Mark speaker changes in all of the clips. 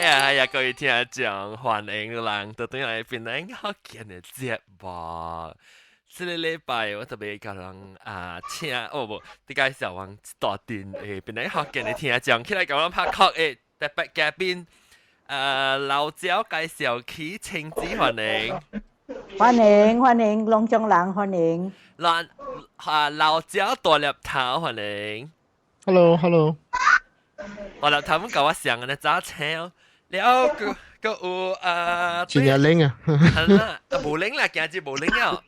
Speaker 1: 哎呀，各位聽眾，歡迎人到轉來檳榔福建的節目。這个禮拜我特別共人啊請，哦無，你介紹阮一大陣檳榔福建的聽眾起來共阮拍 call 的特別嘉賓，老趙介紹起青子歡迎。
Speaker 2: 歡迎歡迎，攏總人歡迎。
Speaker 1: 咱啊老趙大粒頭歡迎。
Speaker 3: Hello Hello。
Speaker 1: 大粒頭阮共我上個早請，了閣閣有啊，
Speaker 3: 真正冷啊！
Speaker 1: 係啦，啊無冷啦，今日無冷了。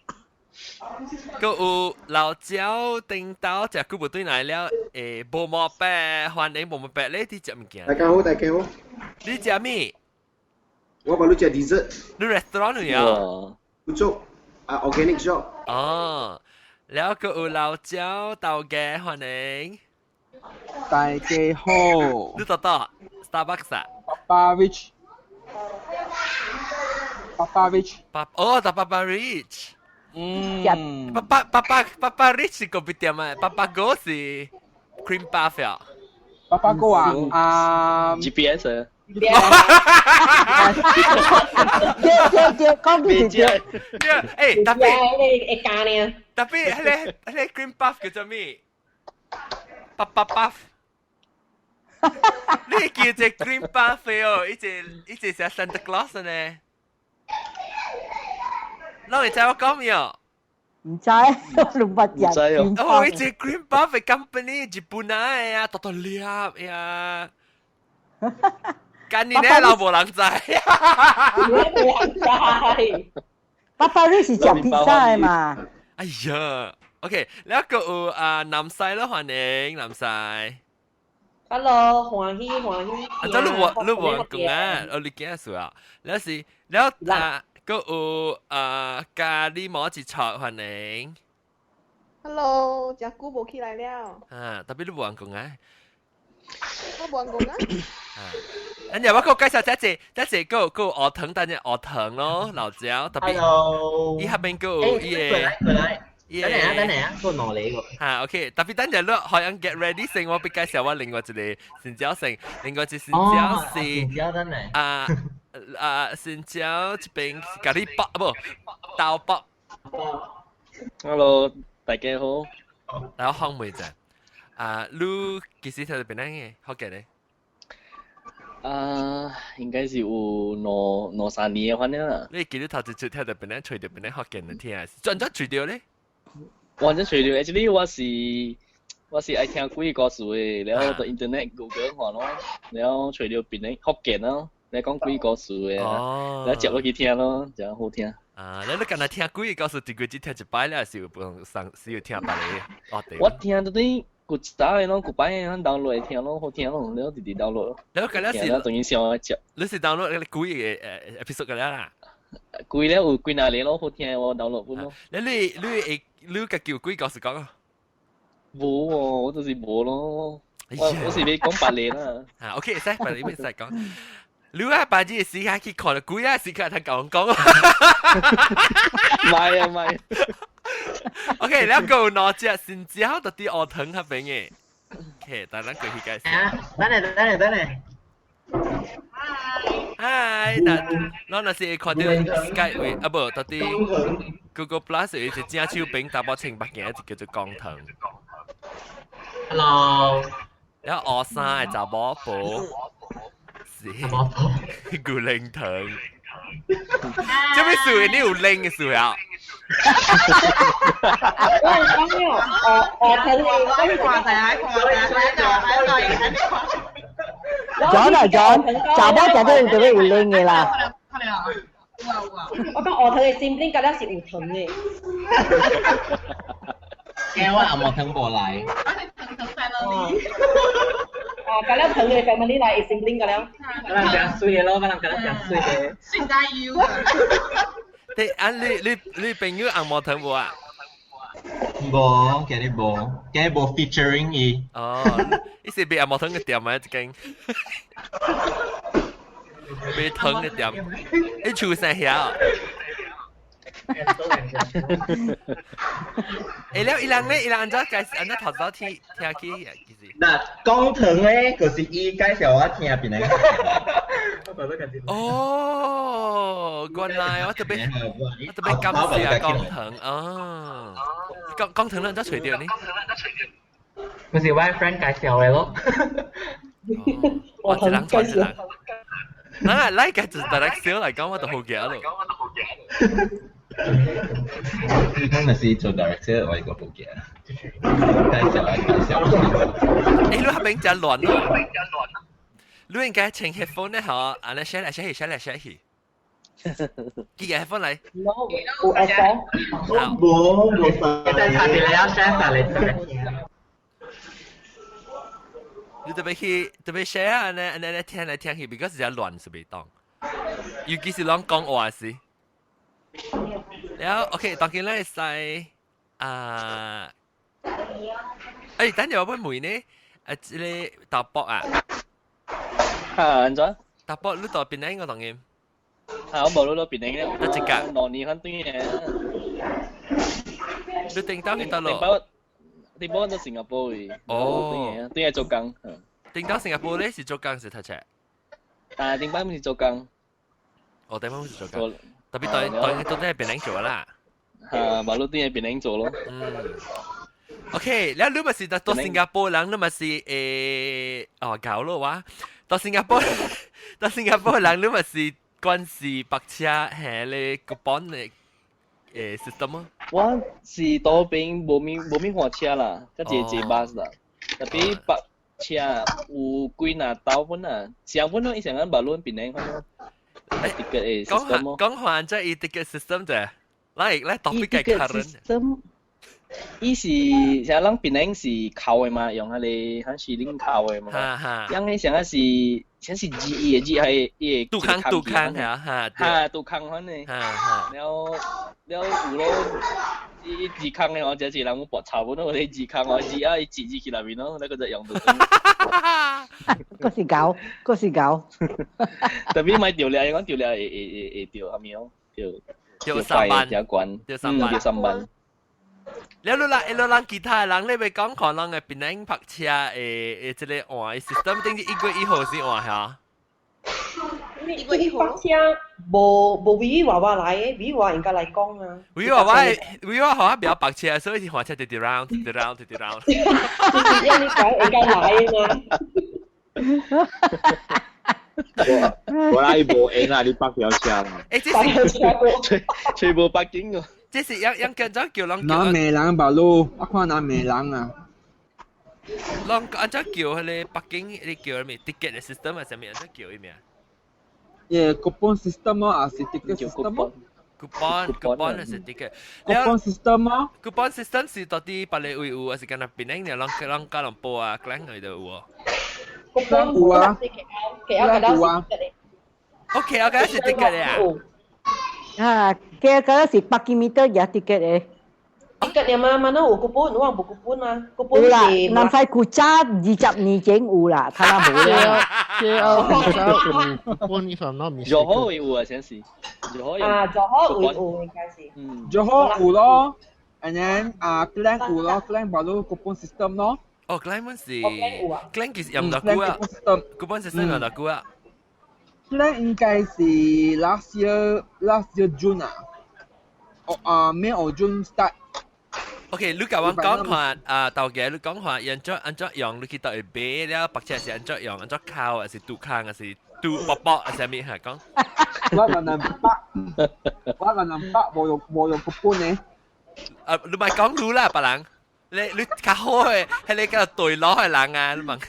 Speaker 1: 閣有老趙頂頭食久無轉來了，無毛白歡迎無毛白，你佇食物件？
Speaker 4: 大家好，大家好。
Speaker 1: 你食咩？
Speaker 4: 我幫你食 dessert。
Speaker 1: 你 restaurant 嚟啊？
Speaker 4: 不做啊，organic shop。
Speaker 1: 哦，了閣有老趙豆家歡迎。
Speaker 5: 大家好。
Speaker 1: 你佗佗 Starbucks 啊？
Speaker 5: 爸爸 Rich。爸爸 Rich。
Speaker 1: 爸哦，大爸爸 Rich。
Speaker 5: 嗯。
Speaker 1: 爸爸爸爸爸爸 Rich 是咖啡店啊，爸爸哥是 cream puff 啊。
Speaker 5: 爸爸哥啊，啊。
Speaker 6: GPS 啊。
Speaker 2: 對對對，講對對。
Speaker 1: 對，欸，特別
Speaker 7: 會加呢。
Speaker 1: 特別彼个 cream puff 叫做咩？爸爸 puff。你叫這 cream puff 哦，伊這是 Santa Claus 呢。你會知我講咩哦？
Speaker 2: 毋知，攏捌食。
Speaker 1: 哦，伊這 cream puff 的 company 日本來的啊，大大粒呀。今年咧老無人知。
Speaker 7: 無人知。
Speaker 2: 爸爸你是食披薩的嘛？
Speaker 1: 哎呀，OK，了閣有啊南西咯，歡迎南西。
Speaker 7: Hello，歡喜歡喜。
Speaker 1: 啊，這你無講啊，哦，你驚數啊？了是了啊，閣有啊咖喱毛一撮歡迎。
Speaker 8: Hello，真久無起來了。
Speaker 1: 啊，特別你無人講啊。
Speaker 8: 我無人講啊。
Speaker 1: 啊，等陣我閣介紹這隻這隻閣閣學堂，等陣學堂咯，老趙特別。
Speaker 9: Hello。
Speaker 1: 伊下邊閣有伊個。
Speaker 9: 過來。等下啊，等下啊，個攞你個。
Speaker 1: 嚇，OK，特別等陣你好像 get ready 先，我欲介紹我另外一個新椒先，另外一個新椒是啊啊新椒這邊是咖喱包無豆包。
Speaker 6: Hello，大家好。
Speaker 1: 然後放袂者，啊，你幾時聽著檳榔的？福建的？
Speaker 6: 啊，應該是有兩兩三年的反正啦。
Speaker 1: 你記得頭一次聽著檳榔，揣著檳榔福建的聽，轉轉揣著咧？
Speaker 6: 完全揣著，actually 我是愛聽鬼故事的，了後 internet Google 看咯，了後揣著檳榔福建咯，來講鬼故事的，了接落去聽咯，真好聽。
Speaker 1: 啊，你敢若聽鬼故事，一個只聽一擺了，是有不上是有聽別个？哦對。
Speaker 6: 我聽到底舊一早的咯，舊擺的咱 download 來聽咯，好聽咯，了直直 download。
Speaker 1: 了個了是，
Speaker 6: 等於上來接。
Speaker 1: 你是 download 個鬼的episode 個了啦？
Speaker 6: 鬼了有幾若個咯，好聽的我 download 本咯。
Speaker 1: 你會你家己有鬼故事講啊？
Speaker 6: 無喎，我就是無咯。我是欲講別个啦。
Speaker 1: 啊，OK，會使，別个會使講。你啊，把這個時間去看了，鬼啊時間通共阮講。
Speaker 6: 唔係啊，唔係。
Speaker 1: OK，了閣有兩隻新椒佇佇學堂彼邊的。OK，等咱過去介紹。
Speaker 9: 啊，等下等下等下。
Speaker 1: 嗨，嗱，咱若是會看著 Skype 位，啊無，佇佇 Google Plus 有一隻正手邊查某穿目鏡，一叫做江騰。
Speaker 9: Hello。
Speaker 1: 了學衫的查某婆。是。
Speaker 9: 查某婆。
Speaker 1: 牛奶糖。這咩事？你有冷的事啊？
Speaker 7: 我講了，學堂的，
Speaker 8: 我看下，看下，看下，
Speaker 2: 講啦講，查某食得有特別有冷的啦。
Speaker 7: 我講學堂的身邊敢若是有糖的。
Speaker 9: 驚我阿毛糖無來。
Speaker 7: 啊，敢若糖的 family 來，會身邊敢了。
Speaker 9: 我人誠媠的咯，我人敢若誠媠的。
Speaker 8: 媠加油。
Speaker 1: 對，啊，你朋友紅毛糖無啊？
Speaker 9: 無，今日無，今日無 featuring 伊。
Speaker 1: 哦，伊是賣紅毛糖的店啊，一間。賣糖的店，伊厝啥遐？欸，了伊人咧，伊人按怎介按怎頭早聽聽起啊？其實。
Speaker 9: 嗱，講糖咧，就是伊介紹我聽檳榔。
Speaker 1: 哦，原來我特別感謝江騰啊，江江騰咱怎揣著呢？
Speaker 9: 不是我 friend 介紹的咯。
Speaker 1: 我一人傳一人。嗱，來個就 direct sale 來講，我就好嘅咯。
Speaker 9: 你講的是做 direct sale，我一個好嘅。介紹來介紹。
Speaker 1: 欸，你那邊真亂咯。你應該穿 headphone 咧，嗬，按呢 share 來 share 去，share 來 share 去。幾個 headphone 來？
Speaker 7: 有 headphone。
Speaker 4: 無無啥。
Speaker 9: 一陣插住你要 share 晒你自己。
Speaker 1: 你特別去特別 share 按呢按呢聽來聽去，because 真亂是袂當。尤其是攏講話時。然後 OK，當今咱會使啊，欸，等陣我問問呢，啊，這個大伯啊。
Speaker 6: 嚇，按怎？
Speaker 1: 大伯，你到檳城個當今？
Speaker 6: 嚇，我無你到檳城咧。
Speaker 1: 得一格。
Speaker 6: 2年反轉嘅。
Speaker 1: 你頂到去佗落？
Speaker 6: 頂擺到新加坡去。
Speaker 1: 哦。
Speaker 6: 轉來做工。
Speaker 1: 頂到新加坡咧是做工是讀冊？
Speaker 6: 啊，頂擺毋是做工。
Speaker 1: 哦，頂擺毋是做工。特別對對到底係檳城做啦。
Speaker 6: 嚇，嘛你轉來檳城做咯。
Speaker 1: 嗯。OK，了你咪是到新加坡人，你咪是誒哦搞咯哇！到新加坡，到新加坡人，你咪是關係白車係咧個幫的誒 system 啊？
Speaker 6: 我是倒邊無物換車啦，才坐坐 bus 啦。特別白車有幾若兜本啊，上本咯，伊上緊馬路檳城看咯。ticket 的 system
Speaker 1: 講講話這伊 ticket system 啫，來來 topic 嘅 current。
Speaker 6: system 伊是像咱檳城是扣的嘛，用彼個還是恁扣的嘛？
Speaker 1: 哈哈。
Speaker 6: 樣彼啥個是，啥是 G 伊的 G 係伊的
Speaker 1: 杜康杜康係啊哈。
Speaker 6: 哈，杜康款的。
Speaker 1: 哈哈。
Speaker 6: 了了有咯，伊二空的吼，這是人有搏臭本咯，你二空哦，二啊伊字字去內面咯，那個就用到。
Speaker 2: 嗰是狗，嗰是狗。
Speaker 6: 特別買掉了，伊講掉了會掉啥物哦？掉
Speaker 1: 掉3萬，
Speaker 6: 掉關，
Speaker 1: 掉三萬，
Speaker 6: 掉三萬。
Speaker 1: 了你人，你人其他人，你欲講看人的檳城泊車的的這個換 system，頂是1月1號先換嚇。
Speaker 7: 1月1號車無無維娃娃來的，維娃應該來講啊。
Speaker 1: 維娃娃，維娃好像比較泊車，所以是換車直直 round，直直 round，直直 round。
Speaker 7: 就是因你講應該來的嘛。
Speaker 10: 我來無閒啦，你泊條車啦。
Speaker 1: 欸，這是
Speaker 6: 全部北京個。
Speaker 1: 這是樣樣跟怎叫人？
Speaker 5: 那罵人吧路，我看那罵人啊。
Speaker 1: 人按怎叫彼個北京？你叫啥物 ticket 的 system 還是啥物？按怎叫伊名？
Speaker 5: 耶，coupon system 咯，還是 ticket system 咯
Speaker 1: ？coupon coupon 還是 ticket？
Speaker 5: coupon system 咯。
Speaker 1: coupon system 是到底別个位有，還是干焦檳城爾？攏攏吉隆坡啊，吉蘭嗰度有無
Speaker 7: ？coupon
Speaker 5: 有啊，
Speaker 7: 有
Speaker 5: 啊。
Speaker 1: OK，我講是 ticket 的啊。
Speaker 2: 啊，佢嗰是百幾米多也 ticket 的。
Speaker 7: ticket 你嘛，嘛那有 coupon，我無 coupon 啊，coupon
Speaker 2: 有啦，
Speaker 7: 是
Speaker 2: 南西古早20年前有啦，睇下無啦。
Speaker 3: KL coupon if I'm not mistaken。
Speaker 6: 柔好有啊，先是。
Speaker 7: 啊，柔好有有應該是。
Speaker 6: 嗯。
Speaker 5: 柔好有咯，and then 啊，Klang 有咯，Klang baru coupon system 咯。
Speaker 1: 哦，Klang 本是，Klang 其實用唔到久啊，coupon system 用唔到久啊。
Speaker 5: Klang 應該是 last year June 啊，哦啊 May or June start。
Speaker 1: OK，你共我講看啊，頭家你講看，按怎按怎用，你去佗位買了，泊車是按怎用，按怎扣，還是杜康，還是杜卜卜，還是啥物嚇講？
Speaker 5: 我雲南北，我雲南北無用 coupon 呢。
Speaker 1: 啊，你咪講你啦，別人，你較好的，係你個對攞的人啊，你問。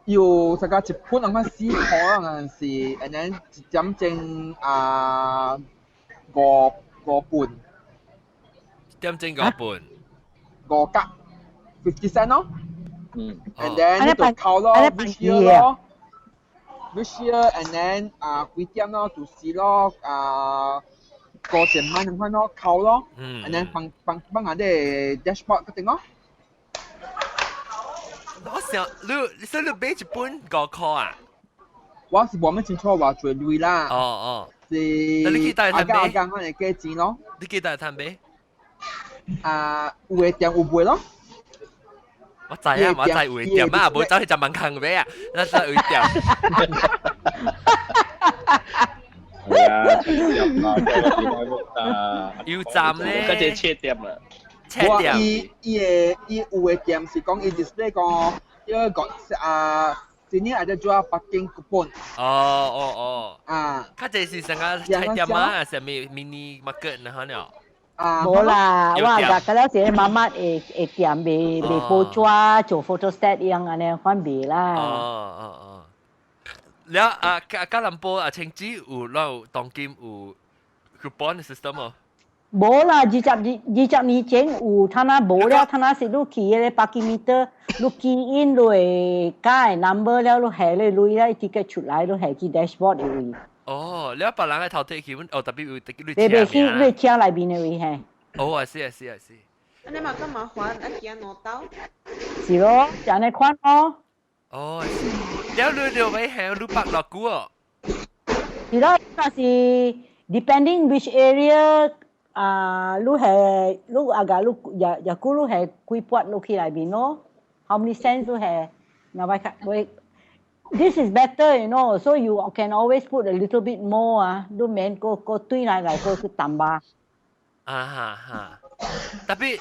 Speaker 5: 要大概一本人看4箍啊，是，and then 一點鐘啊五半。
Speaker 1: 點鐘五半。
Speaker 5: 5角，50 cent 咯。
Speaker 6: 嗯。
Speaker 5: And then 你就扣咯，which year 咯，which year and then 啊幾點咯，就是咯啊5000蚊咁款咯，扣咯。And then 放放放下啲 dashboard 嗰定咯。
Speaker 1: 我想你，所以你買一本5箍啊？
Speaker 5: 我是無乜清楚話最鐳啦。
Speaker 1: 哦哦。
Speaker 5: 是。
Speaker 1: 你去佗位買？
Speaker 5: 阿家我嚟計錢咯。
Speaker 1: 你去佗位買？
Speaker 5: 啊，有的店有賣咯。
Speaker 1: 我知啊，我知有店啊，無走去十萬空買啊，咱知有店。
Speaker 10: 係啊，店啊，啊，
Speaker 1: 油站咧，
Speaker 6: 嗰隻車店啊，
Speaker 1: 車店。
Speaker 5: 伊伊個伊有嘅店是講伊 display 講，伊個啊，今年係做北京 coupon。
Speaker 1: 哦哦哦。
Speaker 5: 啊。
Speaker 1: 較濟是成個菜店啊，啥物 mini market 那款了。
Speaker 5: 啊，
Speaker 2: 無啦，我甲嗰了一個媽媽會會店賣賣報紙做 photostat 一樣按呢款賣啦。
Speaker 1: 哦哦哦。了啊，吉吉隆坡啊，清子有有當今有 coupon system 哦？
Speaker 2: 無啦，20年前有，他那無了，他那是你去彼個 parking meter，你 key in 你會加個 number 了，你下咧鐳了，ticket 出來，你下去 dashboard 的位。
Speaker 1: 哦，了別人嘅頭提去，哦，特別有特別
Speaker 2: 你袂去你車內面的位嘿。
Speaker 1: 哦，啊是啊是啊是。
Speaker 8: 你嘛咁麻煩，啊行兩兜。
Speaker 2: 是咯，就按呢款咯。
Speaker 1: 哦，了你就欲還你泊偌久哦？
Speaker 2: 是咯，但是 depending which area 啊，你係你啊個你也也久你係幾筆落去內面咯？How many cents 你係？那我看我。This is better, you know. So you can always put a little bit more 啊，你免個個對來來個去淡吧。
Speaker 1: 啊哈哈，特別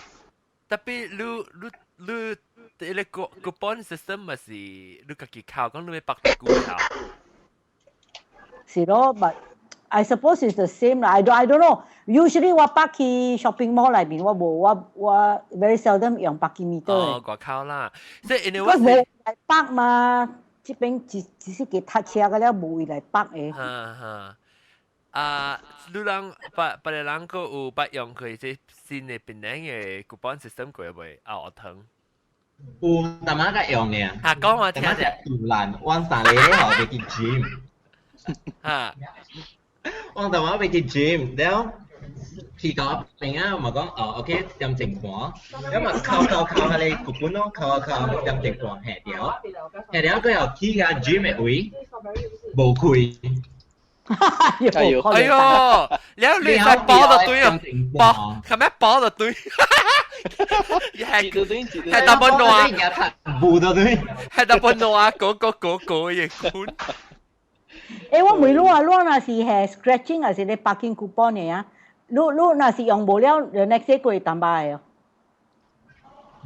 Speaker 1: 特別你你你你個 coupon system 咪是你家己扣，講你欲泊偌久扣。
Speaker 2: 是咯，but I suppose it's the same 啦。I don't know. Usually 我泊去 shopping mall 內面，我無我我 very seldom 用 parking meter。
Speaker 1: 哦，外口啦，所以因為
Speaker 2: 我無來泊嘛。這邊只是給踏車個了，無位來泊的。
Speaker 1: 哈哈，啊，你人別別個人閣有捌用過這新的檳城的 coupon system 過未？啊，學堂。
Speaker 9: 有，淡仔個用嘅。
Speaker 1: 哈，講我聽
Speaker 9: 者。杜蘭，我三個吼欲去 gym。
Speaker 1: 哈。
Speaker 9: 我淡仔欲去 gym，了去到邊啊，嘛講哦，OK，點鐘半，了嘛扣扣扣彼個 coupon 咯，扣扣扣點鐘半下掉，下掉過後去個 gym 的位無開。
Speaker 1: 哎呦，哎呦，了你在包就對啊，包，係咩包就對？係係大本挪，
Speaker 9: 無就對，
Speaker 1: 係大本挪啊，嗰個嗰個嘢款。
Speaker 2: 欸，我問你啊，你若是係 scratching 還是咧 parking coupon 的啊？你你若是用無了，the next day 過會淡薄的哦。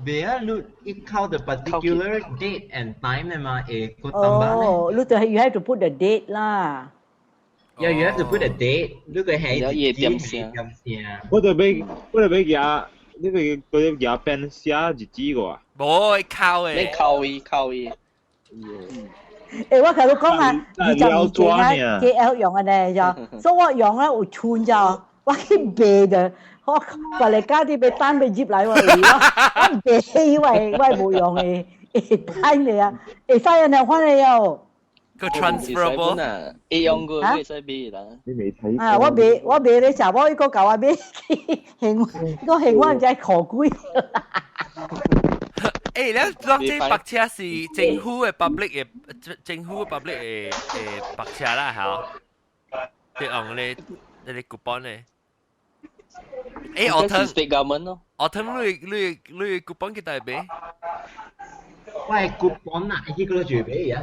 Speaker 9: 袂啊，你伊扣 the particular date and time 的嘛，會閣淡薄咧。
Speaker 2: 哦，你就係 you have to put the date 啦。
Speaker 9: Yeah, you have to put a date。你個係
Speaker 6: 夜點聲。
Speaker 9: 點聲。
Speaker 10: 我就欲舉，你個嗰啲舉 pen 寫日子個啊？
Speaker 1: 無扣的。
Speaker 6: 你扣伊扣伊。
Speaker 2: 欸，我同你講啊，20年前啊，KL 用的呢，就，所以我用啊有穿就，我去賣的，我別個家己欲等欲入來我我賣，我我無用的，會等的啊，會使按呢款的哦。
Speaker 1: 個 transferable
Speaker 6: 啊，會用過會使賣啦。
Speaker 10: 你未睇
Speaker 2: 啊！我賣我賣咧，查某伊閣共我買去，還我還我毋知箍幾。
Speaker 1: 欸，你講這泊車是政府的 public 的，政府 public 的的泊車啦，嚇。對，用咧那個 coupon 咧。欸，我聽
Speaker 6: state government 咯。
Speaker 1: 我聽你你你 coupon 幾大買？
Speaker 9: 我係 coupon 啊，彼個住買啊，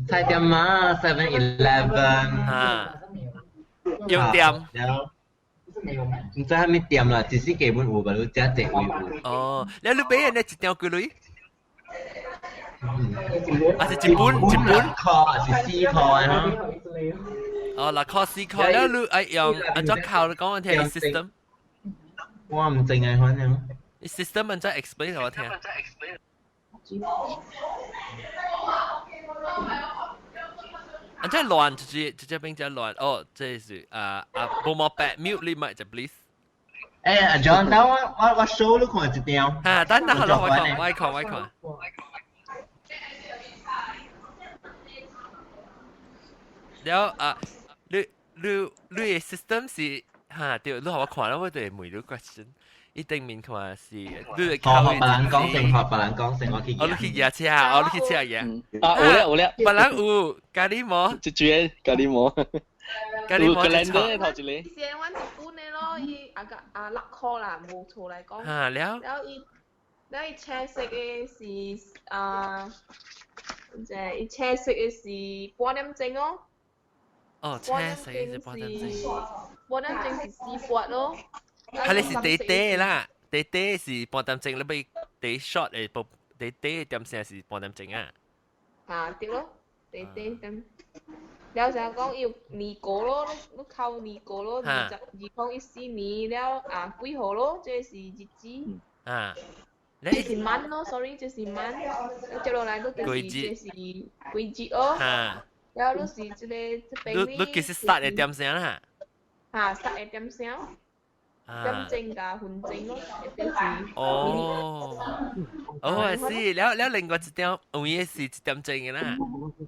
Speaker 9: 菜店啊，7-Eleven
Speaker 1: 啊，用店。
Speaker 9: 毋知啥物店啦，只是基本有，無你遮濟位有。
Speaker 1: 哦，你你買的呢一張幾鐳？啊是一本一本
Speaker 9: 箍，還是四箍的哈？
Speaker 1: 哦，6箍四箍，了你愛用按怎扣？你講我聽 system。
Speaker 9: 我毋知影反正。
Speaker 1: system 按怎 explain 我聽？啊，真亂，直接直接變真亂。哦，這是啊啊，無毛白 mute 你咪就 please。
Speaker 9: 欸，阿 John，等我我我 show 你看一張。
Speaker 1: 哈，等等，我看，我看，我看。了啊，你你你的 system 是哈對，你予我看了，我就會問你 question。一定面看是，你會
Speaker 9: 靠。學別人講先，學別人講先，我去。
Speaker 1: 哦，你去舉車啊？哦，你去車舉。
Speaker 6: 啊，有咧有咧。
Speaker 1: 別人有咖喱無？
Speaker 6: 一隻咖喱無。
Speaker 1: 咖喱無。
Speaker 6: 有 calendar 頭一個。
Speaker 8: 先阮一本的咯，伊啊個啊6箍啦，無錯來講。
Speaker 1: 哈了。
Speaker 8: 了伊那伊青色的是啊，即係伊青色的是半點鐘哦。
Speaker 1: 哦，青色的是半點鐘。
Speaker 8: 半點鐘是4八咯。
Speaker 1: 係你是短短啦，短短是半點鐘，你俾短 short 的部短短點聲是半點鐘啊。
Speaker 8: 啊，對咯，短短點。了就講有年過咯，你扣年過咯，2014年了啊幾號咯，這是日子。
Speaker 1: 啊。
Speaker 8: 這是晚咯，sorry，這是晚。接落來都就是這是季節哦。了你是這個這邊
Speaker 1: 你你其實 start 的點聲啦。
Speaker 8: 啊，start 的點聲。點鐘加分鐘咯，一定是。
Speaker 1: 哦，哦，是，了了另外一點，有影是1點鐘的啦。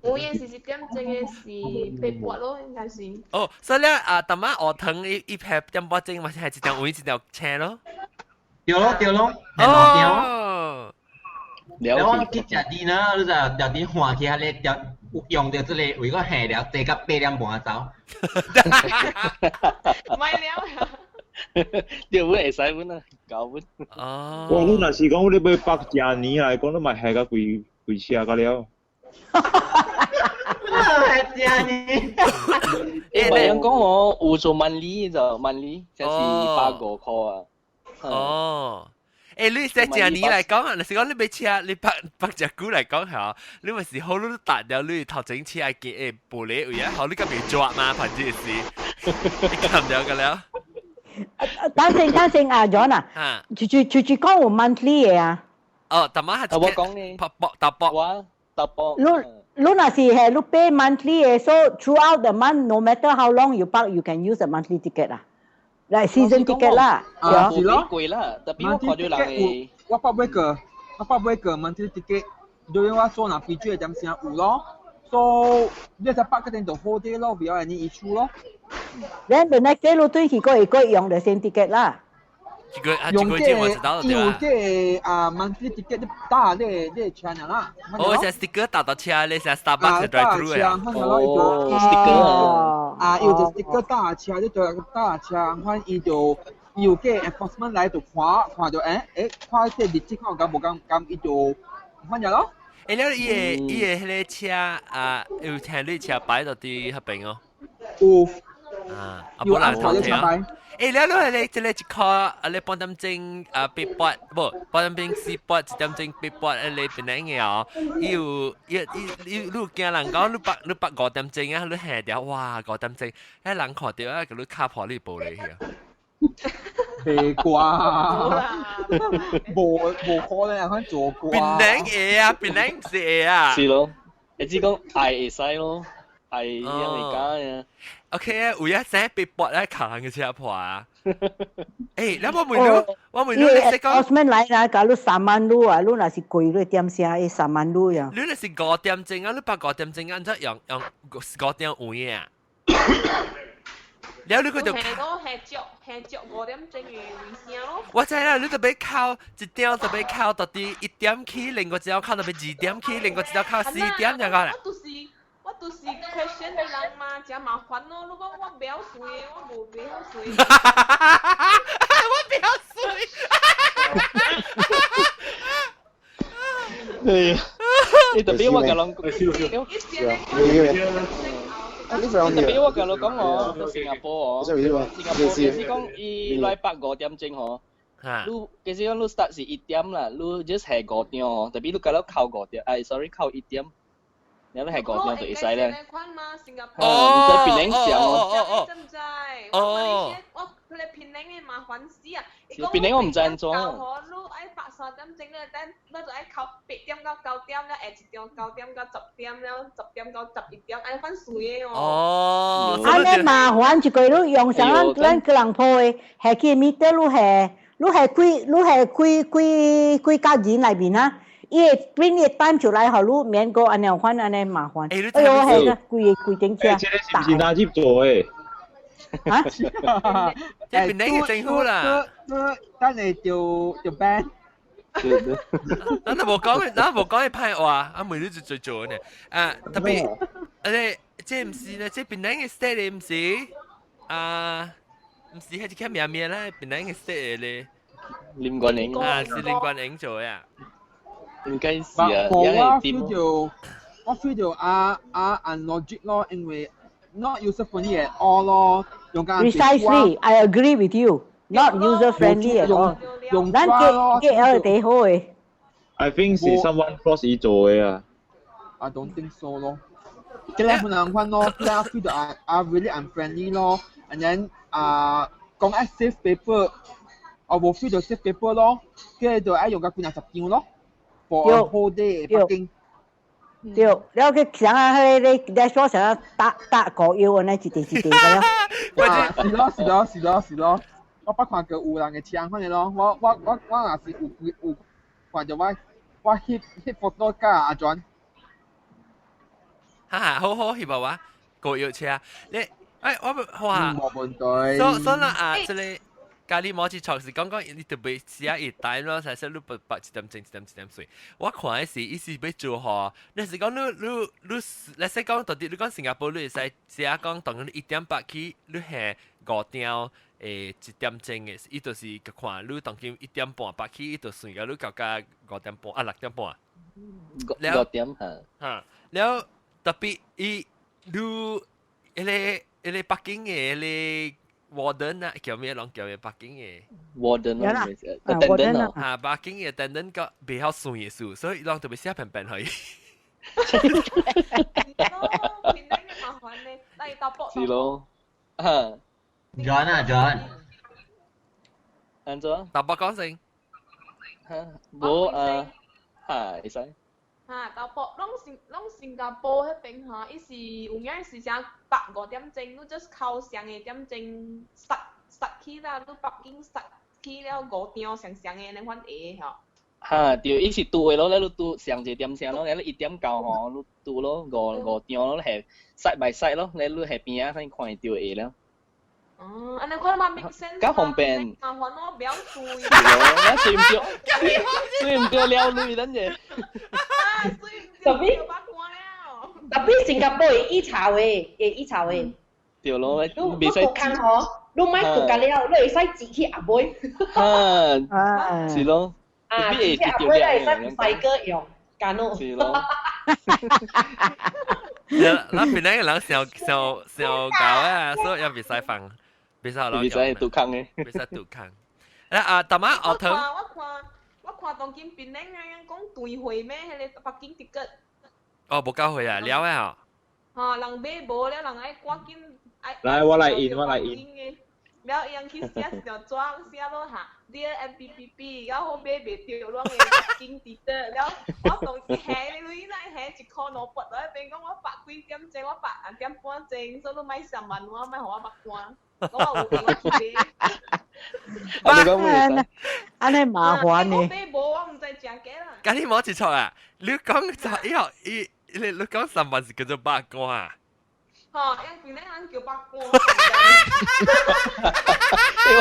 Speaker 8: 有影是1點鐘的是8八咯，應該是。
Speaker 1: 哦，所以咧啊，逐擺學堂伊伊拍點半鐘，嘛是係一點有影一條青咯。
Speaker 9: 對咯對咯，
Speaker 1: 哦。
Speaker 9: 了我去食甜啦，你就條甜換起下咧，條用到這個為個下了，坐到8點半走。
Speaker 8: 唔係了。
Speaker 6: 對，阮會使阮啊，搞阮。
Speaker 1: 哦。
Speaker 10: 哇！你若是講你欲北食年來講，你嘛下甲規規車甲了。
Speaker 9: 食年。
Speaker 6: 欸，別人講我有做 monthly 就 monthly，就是150塊啊。
Speaker 1: 哦。欸，你食食年來講啊，若是講你欲車，你北北食久來講嚇，你咪是好你搭了你頭前車見誒玻璃位啊，好你敢袂抓嘛？反正是，你看了個了。
Speaker 2: 等陣等陣啊，John 啊，就就就就講有 monthly 的啊。
Speaker 1: 哦，大媽係
Speaker 6: 我講呢，
Speaker 1: 博博大博，
Speaker 6: 我大博。
Speaker 2: 你你若是係你 pay monthly 的，so throughout the month, no matter how long you park, you can use the monthly ticket 啊。嚟 season ticket 啦，
Speaker 5: 啊是咯，
Speaker 6: 貴啦，特別我看到人的，
Speaker 5: 我捌買過，我捌買過 monthly ticket，對我做若飛機的點聲有咯，so 你只 park 嗰陣就好啲咯，不要 any issue 咯。
Speaker 2: Then the next day 你對去過會過用 the same ticket 啦。
Speaker 1: 一個啊，一個月我知道對
Speaker 5: 有這個啊 monthly ticket 你打你你車啦。
Speaker 1: 哦，是 sticker 打到車，你是 Starbucks drive through 啊。
Speaker 5: 哦
Speaker 6: ，sticker
Speaker 5: 啊，有隻 sticker 打車，你就打車，反伊就有個 enforcement 來就看看到誒看這日子看敢無敢敢，伊就反正咯。
Speaker 1: 欸，了伊個伊個彼個車啊，有聽你車牌到佇彼邊哦。
Speaker 5: 有。
Speaker 1: 啊，啊，無人頭聽。欸，了你彼個這個一箍啊，你半點鐘啊8八，無半點鐘4八，1點鐘8八，啊你邊個嘅哦？伊有伊伊伊，你有驚人講你八你八5點鐘啊，你下掉哇5點鐘，彼人看著啊，共你敲破你玻璃去啊！
Speaker 5: 袂啩，無無可能啊，做啩。
Speaker 1: 檳榔會啊，檳榔毋是會啊。
Speaker 6: 是咯，你只講愛會使咯，愛樣會假啊。
Speaker 1: OK 啊，有影生8八咧，敲人嘅車破啊！欸，你我問你，我問你，你識講？
Speaker 2: Osman 來啦，共你 saman 你啊，你若是貴你點聲會 saman 你啊。
Speaker 1: 你若是5點鐘啊，你八5點鐘啊，怎用用5點有影啊？了你個就
Speaker 8: 係咯，係著係著5點鐘嘅衛聲咯。
Speaker 1: 我知啦，你特別靠一點特別靠到底1點起，另外一條靠特別2點起，另外一條靠4點，就講啦。
Speaker 8: 我就是 question 的人嘛，真麻煩咯。如果我袂曉算，我無袂曉算。
Speaker 1: 我袂曉算。
Speaker 6: 哎呀，你特別我共人講，特別我共你講哦，到新加坡哦，新加坡其實講伊來八5點鐘吼，你其實講你 start 是1點啦，你 just 係5點哦，特別你共你扣5點，哎，sorry 扣1點。你係5點就會使咧。
Speaker 1: 哦，
Speaker 6: 你在檳城上
Speaker 1: 哦哦哦。
Speaker 8: 知唔知？哦。我佢哋檳城嘅麻煩死啊！
Speaker 6: 檳城我唔知按怎。
Speaker 8: 你愛八3點鐘咧，等你就愛扣8點到9點了，下一點9點到10點了，10點到11點，按呢款算的哦。
Speaker 1: 哦。
Speaker 2: 按呢麻煩一個你用上咱咱吉隆坡的，下去 meter 你下，你下幾你下幾幾幾家人內面啊？伊會 print 伊 time 出來，予你免閣按呢款按呢麻煩。哎喲，係個規個規頂車。
Speaker 10: 這個是毋是納吉做的？
Speaker 2: 啊？
Speaker 1: 這邊哪個政府啦？
Speaker 5: 等下就就 ban。
Speaker 1: 咱都無講，咱無講伊歹話，啊，每日就做做呢。啊，特別，啊，這毋是呢，這檳城的 state 的毋是，啊，毋是彼一個名名啦，檳城的 state 的咧。
Speaker 6: 林冠英
Speaker 1: 啊，是林冠英做嘅啊。
Speaker 6: 應該是啊，
Speaker 5: 我 feel 到我 feel 到啊啊 unlogic 咯，因為 not user friendly at all 咯，用間
Speaker 2: Precisely, I agree with you. Not user friendly at all.
Speaker 5: 用
Speaker 2: 咱 K K L 幾好嘅。
Speaker 10: I think 是 someone force 伊做嘅啊。
Speaker 5: I don't think so 咯。這兩款兩款咯，這兩 feel 到啊啊 really unfriendly 咯，and then 啊講愛 save paper，我無 feel 到 save paper 咯，跟住就愛用個幾若十張咯，for a whole day 北京。
Speaker 2: 對，了佢想啊，彼個 dashboard 想啊打打個腰按呢一地一地咁
Speaker 5: 樣。是咯是咯是咯是咯，我捌看過有人嘅車款嘅咯，我我我我若是有有看到我我翕翕 photo 甲阿轉。
Speaker 1: 哈哈，好好，翕無啊？高腰車，你哎，我哇，
Speaker 5: 冇問題。
Speaker 1: 所所以啊，這個咖喱摩子錯是講講你特別寫一單咯，才說你八八一點鐘一點一點水。我看的是，伊是欲做吼，你是講你你你，你說講到底你講新加坡你會使寫講當1.8起，你係五張誒一點鐘的，伊就是看你當今1點半八起，伊就算甲你到甲5點半啊6點半。
Speaker 6: 五點嚇。
Speaker 1: 嚇，了特別伊你彼个彼个北京的彼个 warden 啊，叫咩攏叫咩北京的
Speaker 6: warden 咯，attendant 啊，
Speaker 1: 嚇，北京的 attendant 個袂曉算的數，所以攏特別寫平平去。
Speaker 8: 平頂嘅麻煩呢，那要搭
Speaker 6: 是咯，嚇。
Speaker 9: John 啊 John，
Speaker 6: 按怎？
Speaker 1: 搭駁講先。
Speaker 6: 嚇，無啊，嚇，會使。
Speaker 8: 嚇，豆卜攏新攏新加坡彼邊吼，伊是有影是啥八五點鐘，你 just 扣上個點鐘塞塞起啦，你北京塞起了五張上上個那款下吼。
Speaker 6: 嚇，對，伊是拄的咯，咧你拄上一個點聲咯，咧你一點到吼，你拄咯五五張咯，係 side by side 咯，咧你係邊仔先看會到下了。
Speaker 8: 哦，按呢款嘛 make sense
Speaker 6: 較方便。
Speaker 8: 麻煩我袂曉算。
Speaker 6: 是咯，算毋著，算毋著了鐳咱者。
Speaker 7: 特別特別新加坡會以炒的，會以炒的。
Speaker 6: 對咯，
Speaker 7: 你你無看吼，你莫讀甲了，你會使自去阿妹。
Speaker 6: 啊，是咯。
Speaker 7: 啊，自去阿妹你會使細個用，干咯。
Speaker 6: 是咯。
Speaker 1: 咱邊個人上上上高啊，所以也袂使放，袂使
Speaker 6: 袂使杜空的，
Speaker 1: 袂使杜空。啊啊，大媽後頭。
Speaker 8: 我看我看當今檳城人講斷貨咩？彼个北京 ticket。
Speaker 1: 哦，無夠貨啊，了啊。
Speaker 8: 嚇，人買無了，人愛趕緊愛。
Speaker 10: 來，我來印，我來印。
Speaker 8: 了，伊人去寫一張紙，寫落下，Dear MPPP，然後買袂著，攏會北京 ticket 了，我當時下你來下一箍兩百落去邊講我八幾點鐘，我8點半鐘，所以你莫上萬我，莫予我目乾，我有閒我去買。
Speaker 2: 按呢麻煩呢。
Speaker 8: 我買無，我毋知誠假啦。
Speaker 1: 佮你無一錯啊！你講就以後伊你你講3萬是叫做八卦啊？
Speaker 8: 吼，因為咱人叫八卦。
Speaker 6: 欸，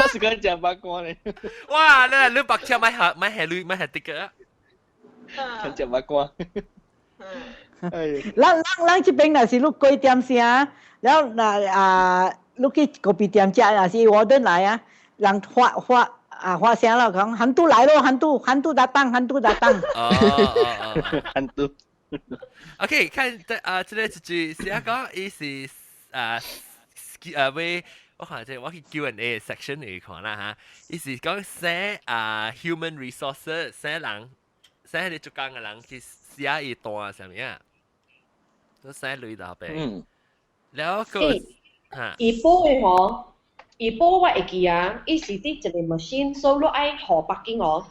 Speaker 6: 我是講食八卦咧。
Speaker 1: 哇！你你白車買下買下鐳買下得個啊？
Speaker 6: 講食八卦。
Speaker 2: 咱咱咱這邊若是你幾點聲，了若啊，你去咖啡店食，若是我轉來啊，人發發啊發聲了，講 hantu 來咯，hantu hantu datang hantu datang。
Speaker 1: 哦哦哦
Speaker 6: ，hantu。
Speaker 1: OK，看這啊，這個一句是啊講，伊是啊啊為我看這我去 Q&A section 裡看啦嚇，伊是講寫啊 human resources 寫人寫彼個做工的人去寫伊單啥物啊，都寫鐳頭白。
Speaker 6: 嗯。
Speaker 1: 了個嚇。
Speaker 7: 伊保的吼，伊保我會記啊，伊是佇一個 machine，所以你愛予北京哦，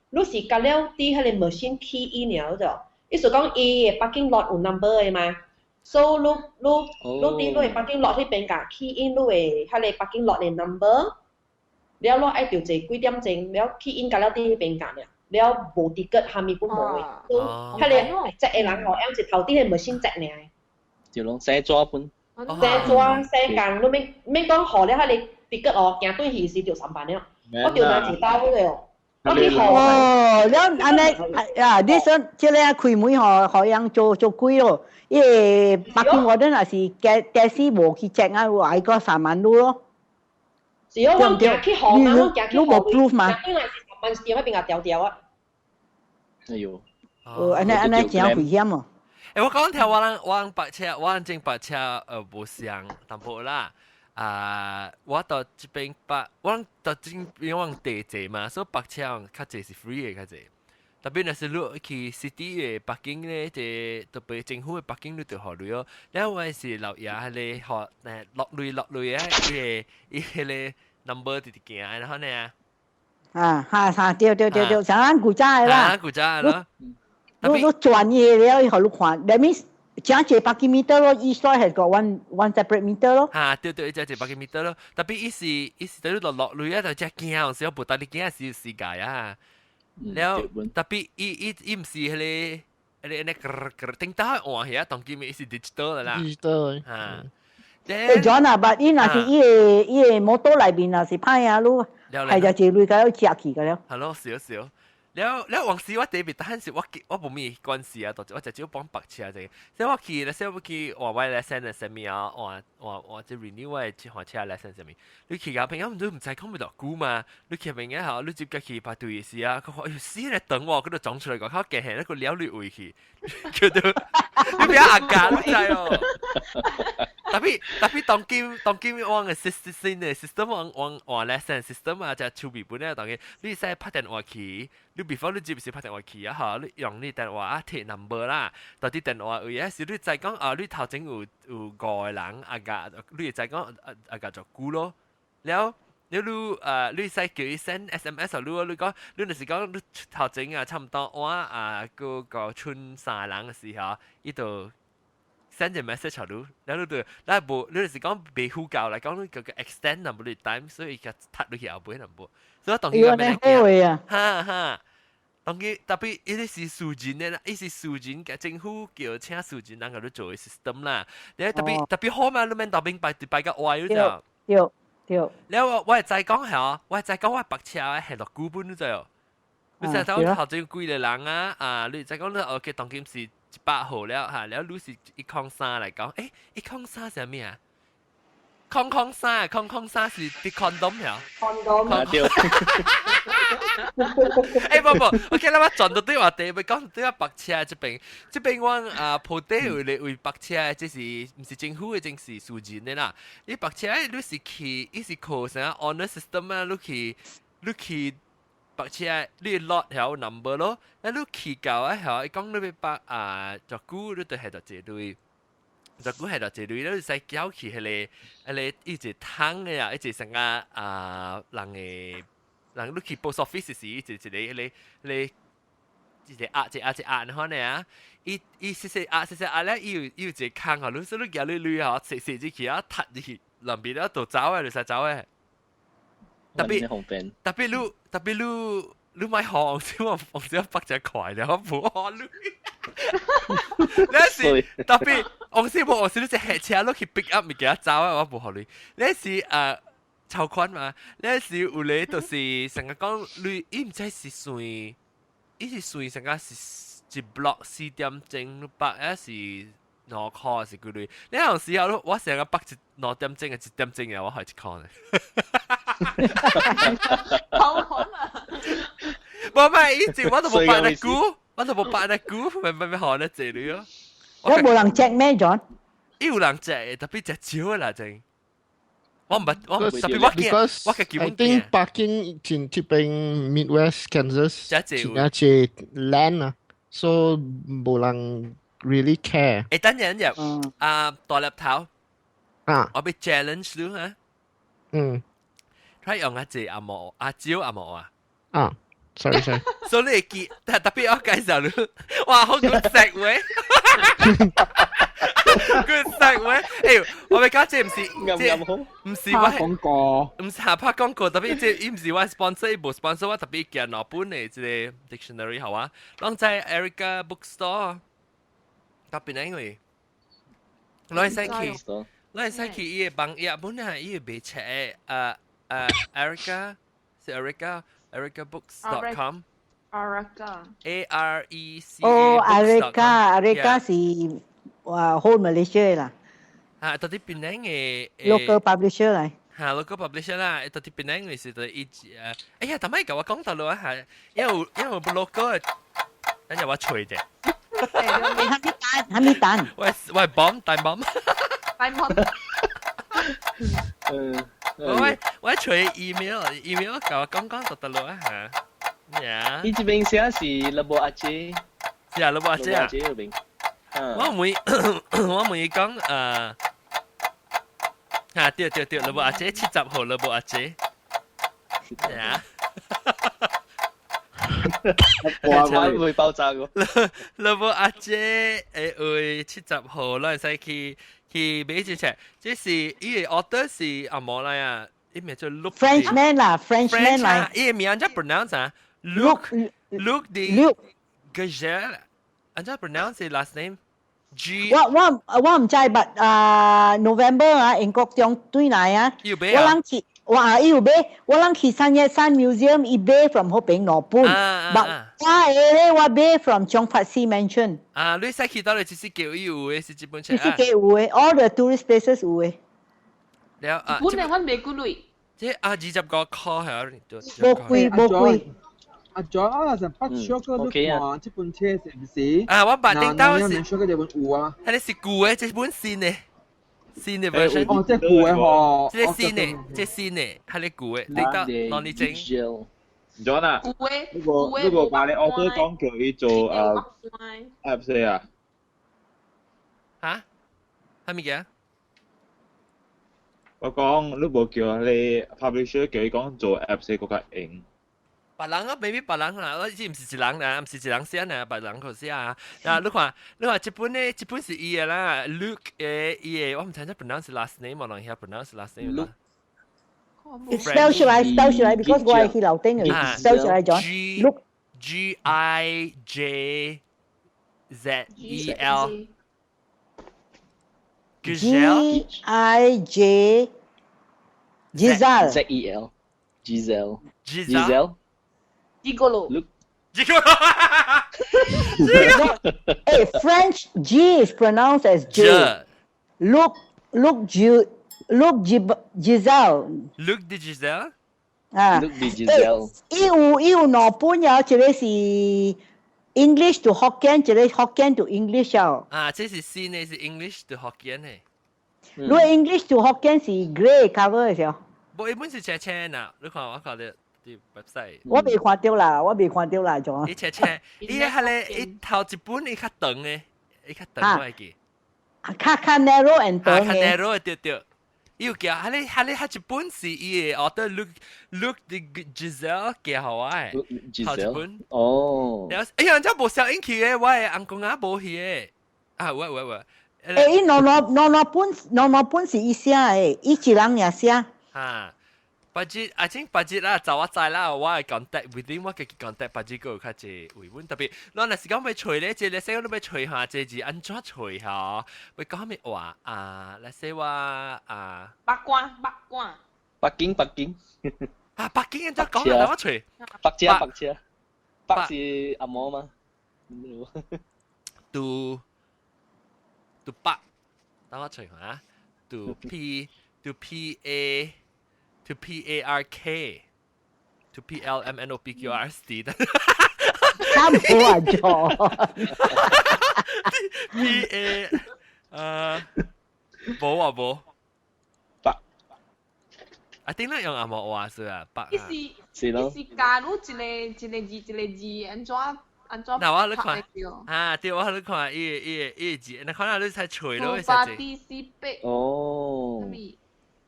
Speaker 7: 你是甲了佇彼個 machine key in 了就。意思講伊的 parking lot 有 number 的嘛，所以你你你佇你的 parking lot 彼邊共 key in 你的彼个 parking lot 的 number，了你愛著坐幾點鐘，了 key in 甲了佇彼邊共爾，了無 ticket 蝦米本無的，彼个這个人吼，用一頭佇个 machine 這爾。
Speaker 6: 就攏寫紙本。
Speaker 7: 寫紙寫工，你免免講予了彼個 ticket 哦，行轉去時就3萬了，我著拿一兜個哦。
Speaker 2: 哦，了按呢啊，你說這个開門吼，予人做做鬼咯，伊個北京嗰陣若是駕駕駛無去 check 啊，有愛過3萬銖咯。
Speaker 7: 是哦，我行去予嘛，我行去
Speaker 2: 你無 proof 嘛？
Speaker 7: 對來是慢點喺邊個掉掉啊？
Speaker 6: 哎呦！
Speaker 2: 哦，按呢按呢真危險哦。
Speaker 1: 欸，我講聽我人泊車，我人正泊車無相淡薄啦。啊，我到這邊泊，我人到這邊我人地濟嘛，所以泊車較濟是 free 的較濟。特別若是你去 city 的 parking 咧，這特別政府的 parking 你就予鐳哦。了我是老爺彼个予落鐳落鐳啊，伊個彼個 number 直直行，然後呢？
Speaker 2: 啊，哈哈，對對對對，像咱古早的啦。
Speaker 1: 啊，古早的咯。
Speaker 2: 你你轉伊了，予你看，that means 誠濟 parking meter 咯，each lot has got one separate meter 咯。
Speaker 1: 哈，對對，只一 parking meter 咯。特別伊是對你落落鐳啊，就真驚，有時候無當你驚是世界啊。了特別伊毋是彼個那個頂到換遐，當今伊是 digital 啦。
Speaker 3: digital。
Speaker 1: 哈。
Speaker 2: 欸，John 啊，but 伊若是伊個摩托內面若是歹啊，你係就一鐳共食去個了。
Speaker 1: 係咯，少少。了了，往時我特別但是我無咩關係啊，我就只有幫泊車啫。所以我去，所以我去換我 license 啥物啊，換換換這 renew 我的換車 license 啥物。你去甲朋友唔都毋知講欲偌久嘛？你去朋友吼，你接個去排隊時啊，佢話哎喲死咧等我，佢就撞出來個，較驚嚇，那個了你位去，叫做你別阿家，你知哦。特別特別當今我嘅 system 嘅 system 我我換 license system 啊，就手尾本咧當今，你使拍電話去，你 before 你接是拍電話去啊，嚇，你用你電話啊提 number 啦，到啲電話有時你知講啊，你頭前有五個人啊個，你會知講啊啊個就久咯，了。你使叫伊 send SMS 啊，你講，你若是講你頭前啊，差毋多我啊個剩三人嘅時候，伊就 send 個 message 予你，了你就，咱無，你就是講袂呼夠來講，你叫個 extend 淡薄 time，所以伊較踢落去後尾淡薄，所以當佢
Speaker 2: 咁樣啊，
Speaker 1: 哈哈，當佢特別伊個是私人的啦，伊是私人嘅政府叫請私人人共你做的 system 啦，你特別特別好嘛，你免當兵擺擺個歪咗就。
Speaker 2: 對。對。
Speaker 1: 了我會知講係我會知講我泊車係落股本你知哦。你知講頭前幾個人啊，啊，你知講你 OK 當今是100號了嚇，了你是103來講，欸，一空三是啥物啊？空空三，空空三是啲 condom 呀
Speaker 7: ？condom。
Speaker 6: 對。
Speaker 1: 欸，無無，OK 啦，我轉到對話題，欲講對我泊車這邊，這邊我啊鋪底有咧為泊車，這是毋是政府的，正是私人的啦。你泊車你是去，伊是靠啥 honor system 啊？你去泊車，你 lot 有 number 咯，那你去到啊，曉伊講你欲泊啊，偌久你就係偌濟鐳。偌久係偌濟鐳，你使交去彼個一個桶的啊，一個啥個啊人的。人你去 post office 時，一個一個彼個彼個一個壓一個壓一個壓，然後呢啊，伊細細壓細細壓咧，伊有一個空啊，你說你舉你鐳啊，踅踅入去啊，踢入去，兩邊了就走的，就使走的。特別特別你特別你你莫予先我我先泊一塊了，我無予你。你是特別，我是無，我是你一下車落去 pick up 物件走啊，我無予你。你是籌款嘛？你是有咧，就是成日講你，伊毋知是算，伊是算成個是一 block 4點鐘泊，還是2箍是幾鐳？你有時候我成日泊一2點鐘嘅1點鐘嘅，我予1箍呢。
Speaker 8: 好可能。
Speaker 1: 無咪以前我都無泊得久，我都無泊得久，咪咪咪予咧濟鐳咯。
Speaker 2: 有無人 check 咩，John？
Speaker 1: 伊有人 check，特別食少啦，真。我毋捌，我特別我驚，我
Speaker 3: 基本 I think parking 前這邊 Midwest Kansas 真濟 land 啊，so 無人 really care。
Speaker 1: 欸，等陣入啊，大粒頭
Speaker 3: 啊，
Speaker 1: 我欲 challenge 你哈。睇用阿姐阿毛阿蕉阿毛啊。
Speaker 3: 啊，sorry sorry。
Speaker 1: 所以你會記，特別我介紹你，哇，好 good segue。good segue，欸，我欲講這毋是，這毋是我
Speaker 5: 廣告，
Speaker 1: 毋是拍廣告，特別這伊毋是我 sponsor，伊無 sponsor 我特別寄兩本的這個 dictionary 好啊，攏在 Erica Bookstore，特別因為，你會使去伊的網頁，本來伊會賣冊Erica 是 Erica ericabooks.com。
Speaker 8: Erica
Speaker 1: A R E C A。
Speaker 2: 哦，Erica Erica 是哇 whole Malaysia 啦。
Speaker 1: 啊，到底檳城的
Speaker 2: local publisher 嚟。
Speaker 1: 嚇，local publisher 啦，到啲邊個是對伊誒，哎呀，但係甲我講到咯嚇，因為無 local，等陣我吹啫。
Speaker 2: 係咪單？係咪單？
Speaker 1: 喂喂，bomb 大 bomb。
Speaker 8: 大 bomb。
Speaker 1: 我吹 email 甲我講講就得咯嚇。呀。
Speaker 6: 伊這邊寫是 Lebuh Aceh。
Speaker 1: 是啊，Lebuh Aceh 啊。
Speaker 6: 嗰邊。
Speaker 1: 我問伊講嚇對對對，Lebuh Aceh 70號 Lebuh Aceh。呀。
Speaker 6: 我會爆炸個。
Speaker 1: Lebuh Aceh 誒位70號，咱會使去買一冊。這是伊個 author 是阿毛來啊，伊名做 Luc。
Speaker 2: Frenchman 啦，Frenchman 嚟。
Speaker 1: 伊個名按怎 pronounce 啊？Luc Luc de Gazelle，按怎 pronounce last name？G
Speaker 2: 我唔知，but 啊 November 啊，英國中對來啊，我人去。我伊有買，我人去三月山 museum，伊買 from 嗰邊兩本，but 我下咧我買 from 張法師 mansion。
Speaker 1: 啊，你使去到你只是叫伊有嘅是這本冊
Speaker 2: 啊？只是叫有嘅，all the tourist places 有嘅。
Speaker 1: 了啊，
Speaker 8: 本嚟我未過嚟。
Speaker 1: 這啊25塊係啊？
Speaker 2: 無貴無貴。
Speaker 5: 阿 John 啊，就捌小個你看這本冊是唔是？
Speaker 1: 啊，我捌頂到
Speaker 5: 是。小個這本有啊。
Speaker 1: 係你是舊嘅，這本新嘅。新的 version。
Speaker 5: 哦，這舊嘅吼。
Speaker 1: 這新的，這新的，係你舊嘅，頂到攞你整。
Speaker 10: John 啊，如果把你 author 講叫伊做apps 啊？
Speaker 1: 嚇？係咪嘅？
Speaker 10: 我講你無叫你 publisher 叫伊講做 apps 嗰個用。
Speaker 1: 別人啊，maybe 別人啦，我知唔是一人啦，唔是一人寫啊，別人個寫啊。啊，你看，你看這本呢，這本是伊的啦，Luke 嘅伊的，我唔知怎 pronounce last name，我啷曉 pronounce last name 啦。
Speaker 2: spell 出來，spell 出來，because 我係去樓頂嘅，spell 出來咗。
Speaker 1: G
Speaker 2: Luc
Speaker 1: G I J Z E L。
Speaker 2: G I J Giselle
Speaker 6: Z E L Giselle
Speaker 1: Giselle
Speaker 8: Gigolo
Speaker 6: Luc
Speaker 1: Gigolo
Speaker 2: Hey, French G is pronounced as J. Luc Luc G Luc G Giselle.
Speaker 1: Luc de Giselle.
Speaker 2: 啊
Speaker 6: Luc de Giselle。
Speaker 2: 伊有兩本有，一個是 English to Hokkien，一個 Hokkien to English 啊。
Speaker 1: 啊，這是新的，是 English to Hokkien 的。
Speaker 2: 如果 English to Hokkien 是 grey cover 嘅時候。
Speaker 1: 無，一本是青青啊，你看我看到啲 website。
Speaker 2: 我未看到啦，我未看到啦，仲。
Speaker 1: 伊青青，伊係咧，伊頭一本伊較長嘅，伊較長我會記。
Speaker 2: 較 narrow and 長
Speaker 1: 嘅。較 narrow 對對。伊有寄，係咧係咧，佢一本是伊的，哦，對，Luc Luc de Giselle 寄予我的，頭一本。
Speaker 6: 哦。
Speaker 1: 然後，哎呀，這無消音去的，我的翁公仔無去的。啊，有有有。
Speaker 2: 誒，伊兩兩兩兩本兩兩本是伊寫的，伊一人也寫。
Speaker 1: 哈，budget，啊，真 budget 啦，就我知啦，我係 contact within 我家己 contact budget 個有較濟維穩，特別咱若是講欲揣咧，這個說你欲揣下，這字按怎揣下？欲講啥物話啊？來說我啊，
Speaker 8: 北關北關，
Speaker 6: 北京北京，
Speaker 1: 啊，北京按怎講啊？我揣，
Speaker 6: 北車北車，北是阿毛嗎？
Speaker 1: to 北，等我揣下，to P to P A to P A R K to P L M N O P Q R S T
Speaker 2: 差唔多啊，錯。
Speaker 1: P A 無啊無。
Speaker 6: 北。
Speaker 1: 啊，頂咧用紅毛話是啊，北。
Speaker 8: 伊是
Speaker 6: 是咯。
Speaker 8: 伊是加入一個一個字一個字，按怎按怎？
Speaker 1: 嗱我你看，啊對，我你看伊個伊個伊個字，你看下你才揣咯，
Speaker 8: 八 D C 八。
Speaker 6: 哦。
Speaker 8: 咩？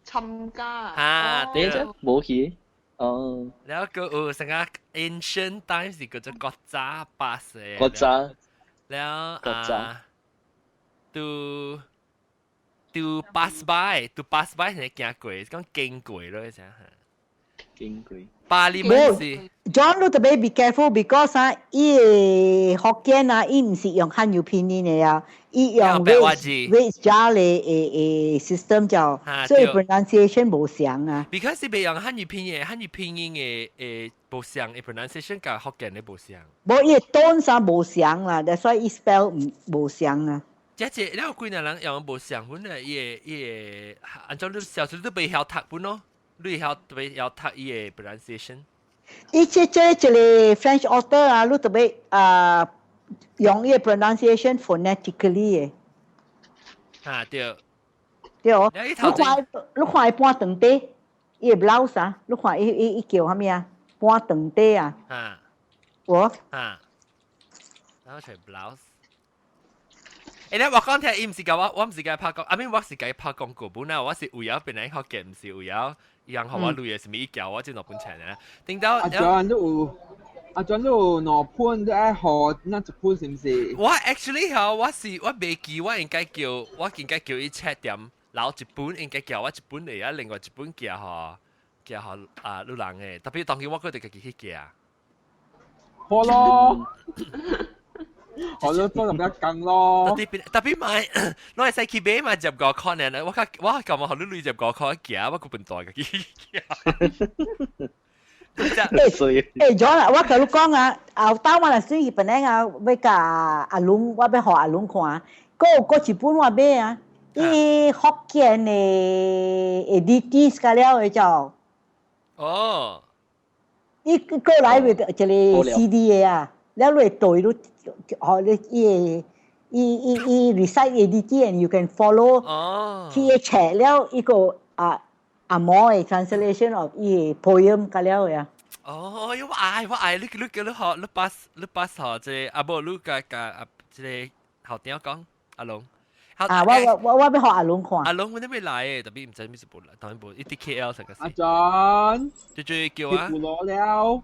Speaker 8: 參加
Speaker 1: 啊，
Speaker 6: 對，無去。哦。
Speaker 1: 然後個有成個 ancient times 是叫做國早巴士。
Speaker 6: 國早。
Speaker 1: 了
Speaker 6: 國早。
Speaker 1: To pass by 係行過，講經過咯，這。
Speaker 6: 經過。
Speaker 1: 巴黎門是。
Speaker 2: John，你特別 be careful because 啊，伊個福建啊，伊毋是用漢語拼音的啊，伊用 Wade 加的system 叫，所以 pronunciation 無相啊。
Speaker 1: Because 是袂用漢語拼音，漢語拼音的無相，pronunciation 佮福建的無相。
Speaker 2: 無伊個 tone 上無相啦，所以伊 spell 毋無相啊。
Speaker 1: 這這了幾若人用無相本的，伊個伊個按照你小時你袂曉讀本咯，你曉袂曉讀伊個 pronunciation？
Speaker 2: 伊這這一個 French author 啊，你特別啊用伊個 pronunciation phonetically 的。
Speaker 1: 啊對。
Speaker 2: 對哦。你看你看伊搬長短，伊個 blouse 啊，你看伊伊伊叫啥物啊？搬長短啊。
Speaker 1: 啊。
Speaker 2: 我。
Speaker 1: 啊。然後除 blouse。欸，你我講聽，伊毋是共我，我毋是共伊拍廣，I mean 我是共伊拍廣告本來我是為咗變來福建，毋是為咗伊人予我鐳的，啥物伊叫我這兩本錢啊。頂到
Speaker 5: 阿 John 都有，阿 John 都有兩本，都愛學那一本是毋是？
Speaker 1: 我 actually 吼，我是我袂記，我應該叫我應該叫伊 check 點，留一本應該叫我一本嚟啊，另外一本寄予寄予啊女人的，特別當今我閣得家己去寄。
Speaker 5: 好咯。我都幫人家講咯。
Speaker 1: 特別特別買，我會使去買嘛，15塊呢。我較我感覺予你鐳15塊寄，我閣笨大家己去寄。
Speaker 2: 欸欸，John 啊，我共你講啊，後兜我若算去本來啊，欲共阿龍，我欲予阿龍看，閣有閣一本我買啊，伊福建的 edit 甲了的就。
Speaker 1: 哦。
Speaker 2: 伊過來袂一個 CD 的啊。了你會對你，予你伊會伊伊伊 recite edit and you can follow 去伊冊了伊個啊紅毛的 translation of 伊的 poem 甲了的啊。
Speaker 1: 哦，我愛我愛你你叫你學你 pass 你 pass 學這個啊無你共共啊這個校長講阿龍。
Speaker 2: 啊，我我我我欲予阿龍看。
Speaker 1: 阿龍我欲來的，特別毋知咩是無來，當然無，伊佇 KL 成個。
Speaker 5: 阿 John，
Speaker 1: 最最叫啊。
Speaker 5: 去部落了，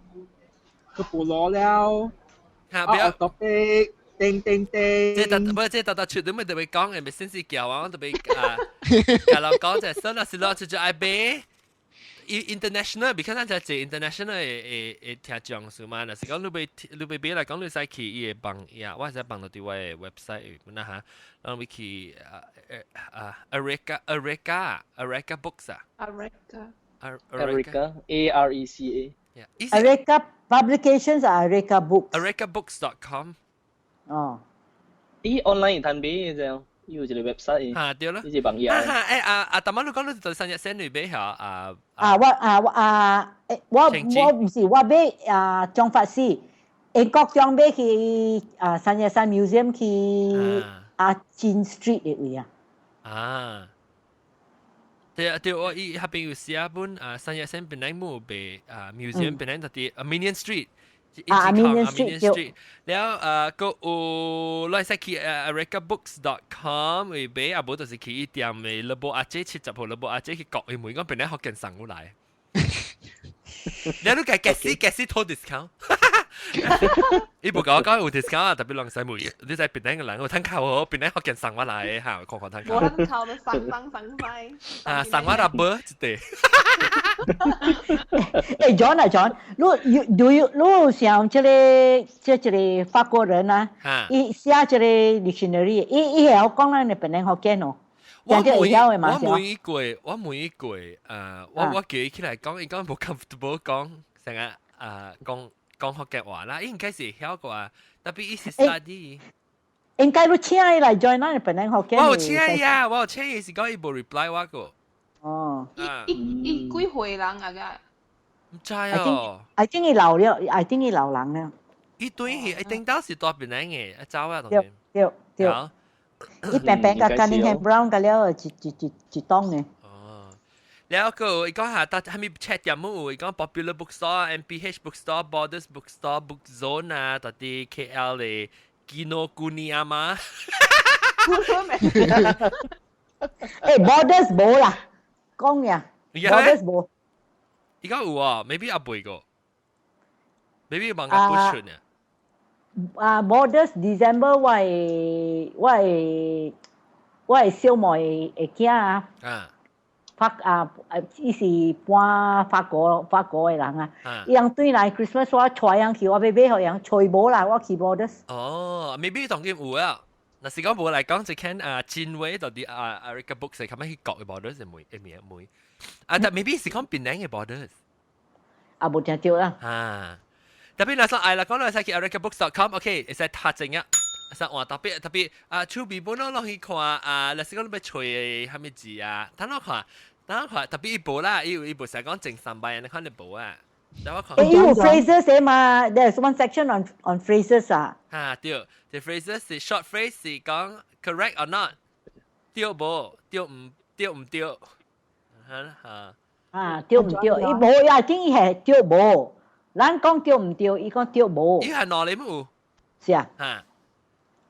Speaker 5: 去部落了。
Speaker 1: 嚇！不要
Speaker 5: 特別叮叮叮。
Speaker 1: 這特不這特特出你咪特別講，咪先是叫啊，特別啊，共人講就算啦，是咯，就就愛買。international，because 咱就係 international 的的的聽眾數嘛，若是講你欲你欲買來講，你使去伊的網頁，我會使放到佇我的 website 本啦嚇，咱欲去啊啊 Areca Areca Areca Books 啊
Speaker 8: ，Areca
Speaker 6: Areca A R E C
Speaker 1: A。
Speaker 2: Areca Publications 啊，Areca Books。
Speaker 1: ArecaBooks.com。
Speaker 2: 哦。
Speaker 6: 咦，online 通買這樣，有一個 website。
Speaker 1: 嚇對啦。
Speaker 6: 呢是網頁。
Speaker 1: 哈哈，欸啊啊，淡仔你講你對三日仙女買嚇啊？
Speaker 2: 啊，我啊我啊，我我毋是我買啊張法師，英國中買去啊三月山 museum 去啊金 Street 的位啊。
Speaker 1: 啊。對啊對，我伊彼邊有寫本啊，三月山本來冇賣啊，museum 本來就佇 Armenian Street。
Speaker 2: 啊，Armenian Street。
Speaker 1: 了啊，閣有你使去 arecabooks.com 會買，啊無就是去伊店的 Lebuh Acheh 70號 Lebuh Acheh 去國伊問講本來福建送過來。你你計計死計死討 discount。伊無共我講有 discount 啊，特別人使問，你知檳城的人有趁扣好，檳城福建送我來嚇，看看趁扣。
Speaker 8: 無趁扣就送送送快。
Speaker 1: 啊，送我阿伯一塊。
Speaker 2: 欸，John 啊 John，你 you do you 你有想這個這一個法國人啊，伊寫這個 dictionary，伊伊會曉講咱的檳城福建哦。
Speaker 1: 我問我問伊過，我問伊過，我我叫伊起來講，伊講無 comfortable 講，成日講講福建話啦，伊應該是曉過，特別伊是 study。
Speaker 2: 應該你請伊來 join 咱的檳城福建。
Speaker 1: 我有請伊啊，我有請伊是講伊無 reply 我個。
Speaker 2: 哦。
Speaker 8: 伊伊伊幾歲人啊？個？
Speaker 1: 毋知哦。
Speaker 2: I think 伊老了，I think 伊老人了。
Speaker 1: 伊對伊頂到是蹛檳城的，走啊。
Speaker 2: 對對對。伊平平共 Cunningham Brown 個了，一一一一檔的。
Speaker 1: 哦，了個伊講下，搭啥物 check 點有？伊講 Popular Bookstore、MPH Bookstore、Borders Bookstore、Book Zone 啊，到佇 KL 的 Kinokuniya 嘛。
Speaker 2: 欸，Borders 無啦，講呀，Borders 無。
Speaker 1: 伊講有啊，maybe 阿背過，maybe 網個不出呢。
Speaker 2: 啊，Borders December 我的我的我的小妹的囝啊，法啊，伊是搬法國法國的人啊，伊人轉來 Christmas 我帶𪜶去，我欲買予𪜶，揣無啦，我去 Borders。
Speaker 1: 哦，maybe 當今有啊。若是講無來講，就看啊，真話到底啊，Areca Books 係咁樣去國的 Borders 會會名會，啊，但 maybe 是講檳城的 Borders。
Speaker 2: 啊，無聽著啦。
Speaker 1: 啊，特別若說愛啦，講來使去 arecabooks.com，OK，會使讀正啊。實話特別特別啊，手邊本攏去看啊，若是講你欲揣啥物字啊，等我看，等我看，特別伊無啦，伊有伊無成講前三擺，你看你無啊？等我看。
Speaker 2: 欸，有 phrases 嘛？There's one section on phrases 啊。
Speaker 1: 哈，對，這 phrases 是 short phrase 是講 correct or not，對無？對毋對毋對？哈哈。
Speaker 2: 啊，對毋對？伊無呀，定伊係對無。咱講對毋對？伊講對無。
Speaker 1: 伊係哪裡冇？
Speaker 2: 是啊。
Speaker 1: 哈。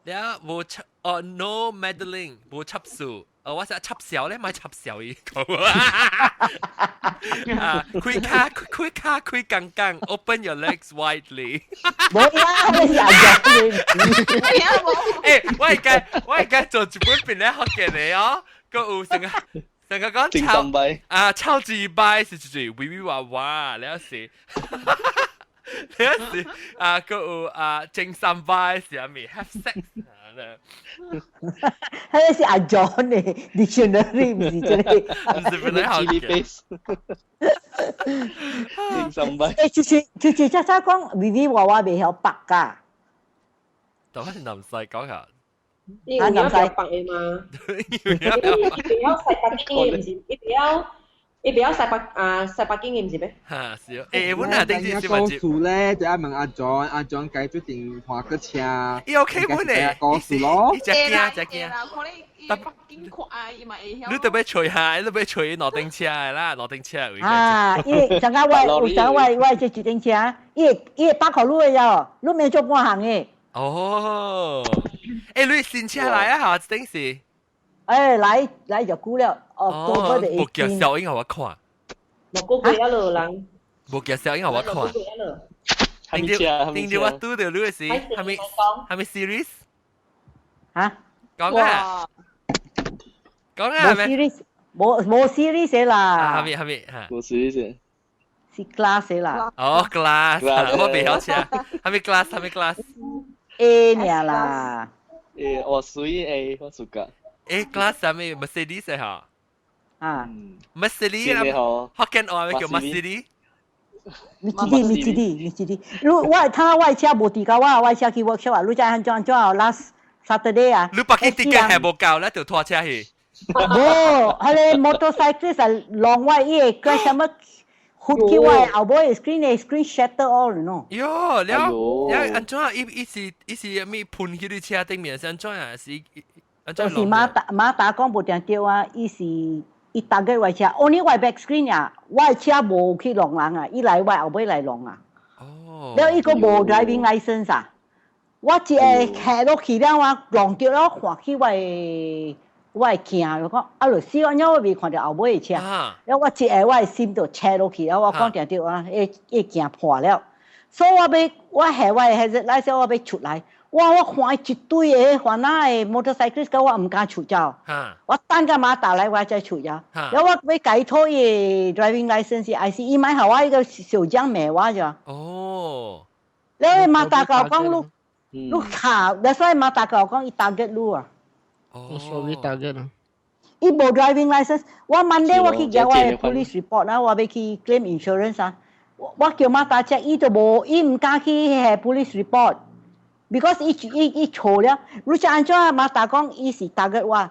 Speaker 1: 了無插哦，no meddling，無插手。哦，我想插潲咧，莫插潲伊個。啊，開跤開跤開剛剛，open your legs widely。
Speaker 2: 無啦，你是阿約
Speaker 1: 欸，我會該做一本檳榔福建的哦，閣有成個成個講超啊，超級拜是一句微微娃娃，了是。了是啊，閣有啊，前三擺是啥物？have sex。
Speaker 2: 彼個是阿 John 的 dictionary，毋是這個。
Speaker 1: 毋是本來好嘅。
Speaker 6: 前三擺。
Speaker 2: 欸，就是就是才才講微微娃娃袂曉白㗎。
Speaker 1: 但係南西講下。
Speaker 7: 伊有影白的嘛？伊袂曉西北京的，毋是？伊袂曉。伊袂曉西北啊，西北京的毋是咩？
Speaker 1: 哈，是哦。欸，阮若頂次是
Speaker 5: 故事咧，就愛問阿 John，阿 John 該決定換個車。
Speaker 1: 伊 OK 阮咧，
Speaker 5: 故事咯。
Speaker 1: 伊真驚，真驚。
Speaker 8: 可能伊北京快，伊嘛會曉。
Speaker 1: 你特別揣下，你特別揣兩頂車的啦，兩頂車位。
Speaker 2: 啊，伊上個我有上我我這一頂車，伊伊會百箍你的喲，你免做半項的。
Speaker 1: 哦，欸，你新車來啊？嚇，這頂是。
Speaker 2: 欸，來來就久了，哦，
Speaker 1: 無叫小英予我看。
Speaker 7: 無個月啊咯，人。
Speaker 1: 無叫小英予我看。頂住頂住我拄著你的時，啥物啥物 series？
Speaker 2: 嚇？
Speaker 1: 講啊！講啊！
Speaker 2: 無 series，無無 series 啦。
Speaker 1: 啥物啥物嚇？
Speaker 6: 無 series。
Speaker 2: 是 class 啦。
Speaker 1: 哦，class，我袂曉車。啥物 class？啥物 class？
Speaker 2: A 爾啦。
Speaker 6: 欸，我屬於 A，我暑假。
Speaker 1: A class 啥物 Mercedes 嚇？
Speaker 2: 啊。
Speaker 1: Mercedes 啊，福建話叫 Mercedes。
Speaker 2: 米吉弟，米吉弟，米吉弟。如我他我車無佇到我，我車去 workshop 啊。你知按怎按怎 last Saturday 啊？
Speaker 1: 你北京啲嘅係無夠咧，就拖車去。
Speaker 2: 無，彼个 motorcyclist 啊，弄我伊個 crash 啥物，呼去我後尾 screen 的 screen shatter all，you know。
Speaker 1: 喲，了了按怎？伊伊是伊是啥物噴去你車頂面是按怎啊？是按怎？
Speaker 2: 就是馬達馬達講無定對啊，伊是伊 target 我車，only 我 back screen 啊，我車無去弄人啊，伊來我後尾來弄啊。
Speaker 1: 哦。
Speaker 2: 了伊閣無 driving license 啊，我一個下落去了，我撞著了，看去我的我的鏡，就講啊，就死我，我未看著後尾的車，了我一下我的心就切落去，了我講定對啊，彼彼鏡破了，所以我欲我下我的 hazard light，我欲出來。哇！我看一堆的番仔的 motorcyclist，我毋敢出走。我等甲馬達來，我才出走。了我欲共伊討伊的 driving license，還是伊莫予我伊個小將罵我咋？
Speaker 1: 哦。
Speaker 2: 了馬達共我講你，你卡，所以馬達共我講伊 target 你啊。
Speaker 3: 哦。所以 target 啊。
Speaker 2: 伊無 driving license，我 Monday 我去寄我的 police report 啦，我欲去 claim insurance 啊。我叫馬達車，伊就無，伊毋敢去彼 police report。because 伊伊伊錯了，你知按怎馬達講伊是 target 我，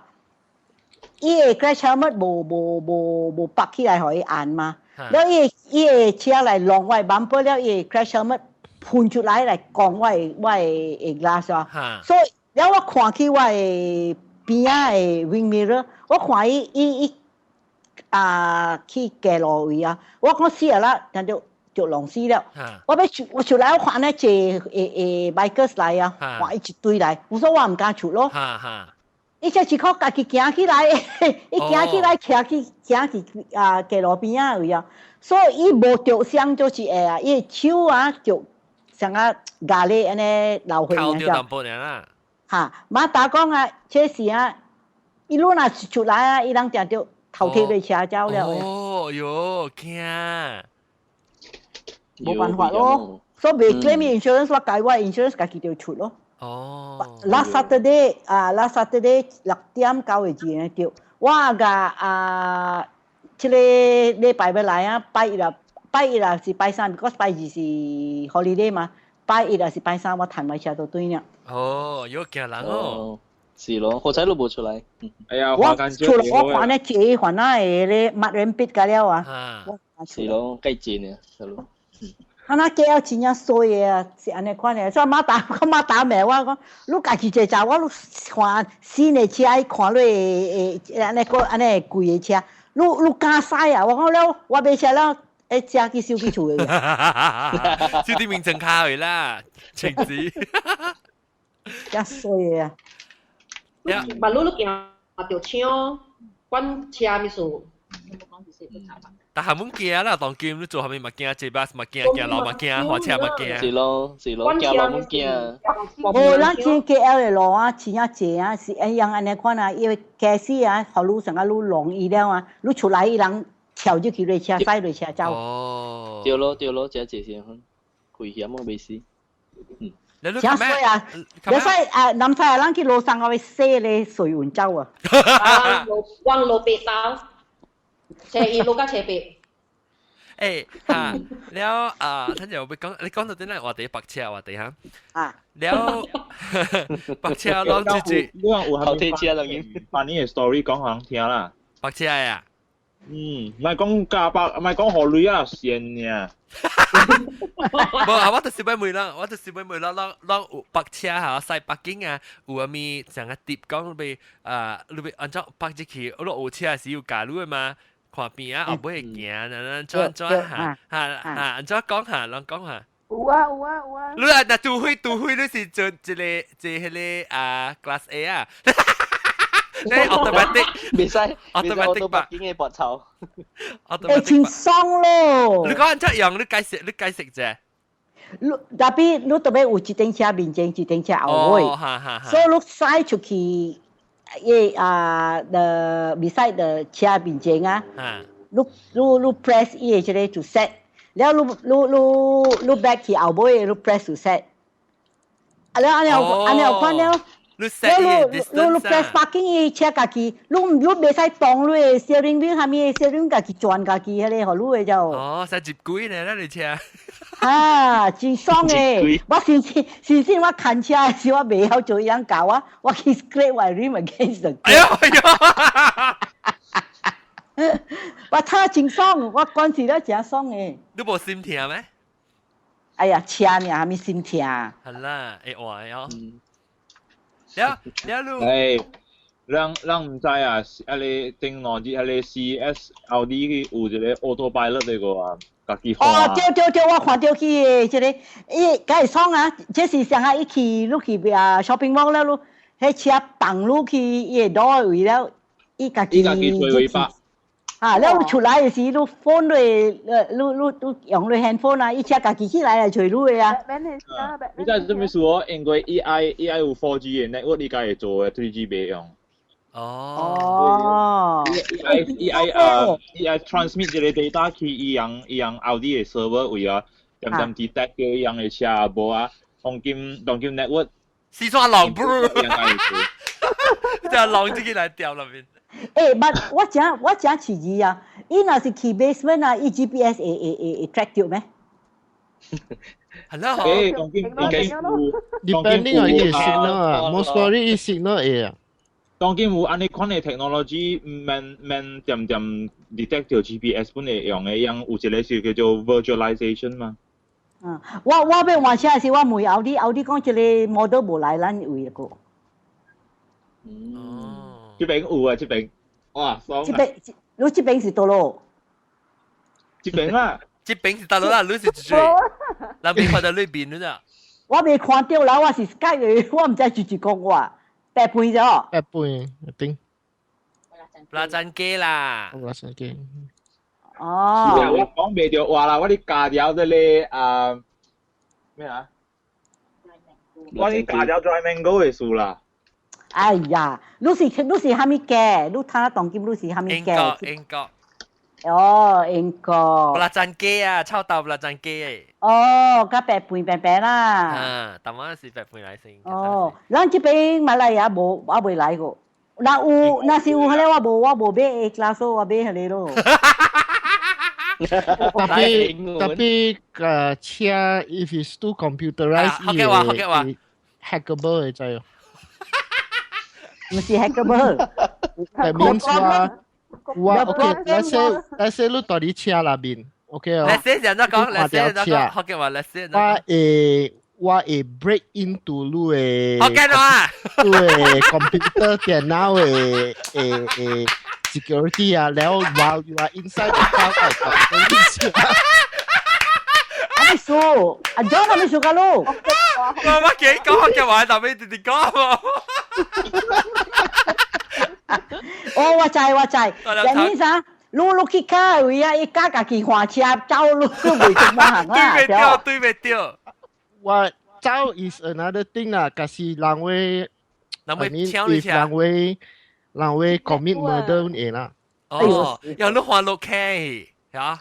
Speaker 2: 伊的 crash helmet 無無無無拔起來予伊按嘛，了伊伊的車來弄我的 bumper 了，伊的 crash helmet 噴出來來講我的我的 glass 啊，所以了我看去我的邊仔的 wing mirror，我看伊伊伊啊去街路位啊，我講死啊啦，但就。就弄死了。我欲出我出來，我看呢坐會會 bikers 來啊，看伊一堆來，我說我毋敢出咯。伊這一箍家己行起來，伊行起來，徛去行去啊街路邊仔位啊，所以伊無著傷就是會啊，伊的手啊就像啊牙咧按呢流血
Speaker 1: 爾淡薄爾啦。
Speaker 2: 哈，馬達講啊，這是啊，伊汝若出來啊，伊人定著頭貼的車走了。
Speaker 1: 哦喲，驚！
Speaker 2: 無辦法咯，所以袂 claim insurance，我改我 insurance 家己就出咯。
Speaker 1: 哦。
Speaker 2: Last Saturday 啊，last Saturday 6點9個字呢對，我共啊，這个禮拜欲來啊，拜一啦，拜一啦是拜三，because 拜二是 holiday 嘛，拜一還是拜三，我趁我車就對了。
Speaker 1: 哦，有驚人哦。
Speaker 6: 是咯，好彩都冇出來。
Speaker 10: 哎呀，
Speaker 2: 我出來我看咧，一個還那個咧，抹人筆個了啊。
Speaker 6: 是咯，計賤啊，係咯。
Speaker 2: 啊，那計了真正衰的啊，是按呢款的。所以媽打，我媽打罵我講，你家己坐車，我你看新的車，伊看落會會按呢個按呢貴的車，你敢駛啊？我講了，我買車了，會車去收去厝的。
Speaker 1: 收啲名證卡去啦，情子。
Speaker 2: 真衰的啊！
Speaker 7: 嘛，你行著搶，管車物事。
Speaker 1: 但係冇驚啦，當今你做啥物嘛驚，坐巴士嘛驚，行路嘛驚，火車嘛驚。
Speaker 6: 是咯，是咯，行路冇驚。
Speaker 2: 無，咱前 KL 的路啊，真正濟啊，是一樣按呢款啊，因為駕駛啊，予你成個你容易了啊，你出來伊人跳入去落車，駛落車走。
Speaker 1: 哦。
Speaker 6: 對咯對咯，這這先危險啊，袂死。
Speaker 1: 嗯。
Speaker 2: 真衰啊！你使啊，南西啊，咱去路上我會洗咧水雲走啊。
Speaker 7: 往路北走，斜一路甲斜北。
Speaker 1: 誒嚇，了啊，聽陣我會講，你講到點咧？話題白車話題嚇。
Speaker 2: 啊。
Speaker 1: 了白車攏直直。
Speaker 10: 你講有
Speaker 6: 頭車車攏
Speaker 10: 把你的 story 講予人聽啦。
Speaker 1: 白車啊。
Speaker 10: 嗯，唔係講加百，唔係講何類啊，線呀。
Speaker 1: 無啊，我就是欲問啦，我就是欲問啦，咱咱有白車嚇，駛北京啊，有啥物像個貼講欲啊，你欲按怎泊入去，我有車是有駕路的嘛？看邊啊，後尾會行，怎怎怎嚇嚇嚇，按怎講下，攏講下。
Speaker 8: 有啊有啊有啊。
Speaker 1: 你啊，若除非除非你是做一個一個彼個啊 Class A 啊。你 automatic
Speaker 6: 袂使，automatic 北京的跋臭。
Speaker 2: 會真爽咯！
Speaker 1: 你講按怎用？你解釋，你解釋者。
Speaker 2: 你 tapi 你特別有一頂車面前，一頂車後尾，所以你駛出去，伊啊，the beside the 車面前啊，你你你 press 伊個這個 to set，了你你你你 back 去後尾，你 press to set，啊了按呢按呢款了。
Speaker 1: 你 set
Speaker 2: 你你 press parking 伊車家己，你你袂使動你的 steering wheel，啥物 steering 家己轉家己，彼個予你的就。
Speaker 1: 哦，使入鬼呢，咱的車。
Speaker 2: 啊，真爽的！我先先先先我牽車的時，我袂曉做伊人教我，我去 scrape 我 rim against the。
Speaker 1: 哎喲哎
Speaker 2: 喲！我睇真爽，我關時了真爽的。
Speaker 1: 你無心痛咩？
Speaker 2: 哎呀，車爾，啥物心痛？
Speaker 1: 係啦，會換哦。了了你。
Speaker 10: 哎，咱咱毋知啊，啊個頂兩日啊個 CES 奧迪有一個 autopilot 的個啊，家己看。
Speaker 2: 哦，對對對，我看著去的這個，伊敢會爽啊！這是上下一去，你去啊 shopping mall 了，你彼車放你去伊個路位了，伊家己。
Speaker 10: 伊家己吹尾巴。
Speaker 2: 啊，了出來的時，你 phone 你，你你你用你 handphone 啊，伊車家己起來來揣你的啊。
Speaker 10: 你知啥物事哦？因為 AI 有 4G 的 network，你家會做的 3G 袂用。
Speaker 2: 哦。
Speaker 10: AI 啊，AI transmit 這個 data 去伊人伊人奧迪的 server 位啊，點點 detect 著伊人的車無啊，當今當今 network。
Speaker 1: 四川狼不？就狼自己來掉那邊。
Speaker 2: 欸，but 我真我真遲疑啊！伊若是去 basement 啊，伊 GPS 會會會會 track 著咩？
Speaker 1: 係啦，
Speaker 10: 欸，當今當今有
Speaker 3: ，depending on 伊的 signal 啊，most probably 伊 signal 會啊。
Speaker 10: 當今有按呢款的 technology，免免點點 detect 著 GPS 本會用的，樣有一個是叫做 virtualization 嘛。
Speaker 2: 嗯，我我欲換車時，我問奧迪，奧迪講這個 model 無來咱位個。
Speaker 1: 哦。
Speaker 10: 這邊有啊，這邊，哇，爽！
Speaker 2: 這邊，你這邊是佗落？
Speaker 10: 這邊啦，
Speaker 1: 這邊是佗落啦，你是住，人未看到裏邊你啊？
Speaker 2: 我未看著啦，我是 Skype 的，我毋知住一講我，白飯咗。
Speaker 3: 白飯一定。
Speaker 1: 拉真機啦。
Speaker 3: 拉真機。
Speaker 2: 哦。
Speaker 10: 我講袂著話啦，我咧加條這個啊咩啊？我咧加條 dry mango 的事啦。
Speaker 2: 哎呀，你是你是啥物價？你睇當今你是啥物價？
Speaker 1: 英國英國。
Speaker 2: 哦，英國。
Speaker 1: 拉真機啊，臭豆拉真機誒。
Speaker 2: 哦，佮白飯白白啦。
Speaker 1: 啊，台灣是白飯來先。
Speaker 2: 哦，咱這邊馬來亞無，我未來過。若有，若是有彼個，我無，我無買 A class，我買彼個咯。
Speaker 3: 特別車，if it's too computerized，
Speaker 1: 福建話福建話
Speaker 3: ，hackable 會知哦。
Speaker 2: 毋是 hackable。
Speaker 3: That means 話我 OK，let's say 你佇你車內面，OK 哦。
Speaker 1: Let's say 按怎講，Let's say 按怎講，福建話 Let's say。
Speaker 3: 我會 break into 你的
Speaker 1: 福建話，
Speaker 3: 你的 computer 電腦的 security 啊，然後 while you are inside the car，我會車。
Speaker 2: 阿咪數，阿 John 阿咪數噶咯。
Speaker 1: 我幾講福建話，特別直直講喎。
Speaker 2: 哦，我知我知，that means 啊，你去卡位啊，伊家家己換車走，你袂做乜行啦。
Speaker 1: 對袂著，對袂著。
Speaker 3: 我走 is another thing 啦，可是人會，
Speaker 1: 人會搶你車，
Speaker 3: 人會 commit murder 會啦。
Speaker 1: 哦，又你換落 K，嚇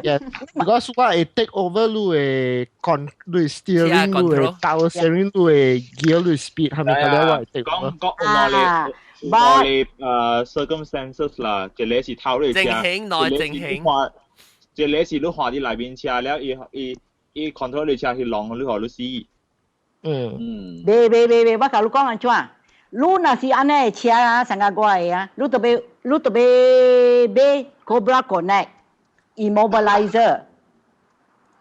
Speaker 3: ？Yeah, because 我會 take over 你的 con，你的 steering，你的 power steering，你的 gear，你的 speed，係咪咁樣我會 take over？
Speaker 10: 講講我哋。我哋circumstances 啦，一個是偷你車，
Speaker 1: 正興內正興，
Speaker 10: 一個是你換佇內面車了，伊伊伊 control 你車去弄你，予你死。
Speaker 2: 嗯。袂袂袂袂，我共你講按怎？你若是按呢車啊，上個我的啊，你特別買 Cobra Connect immobilizer。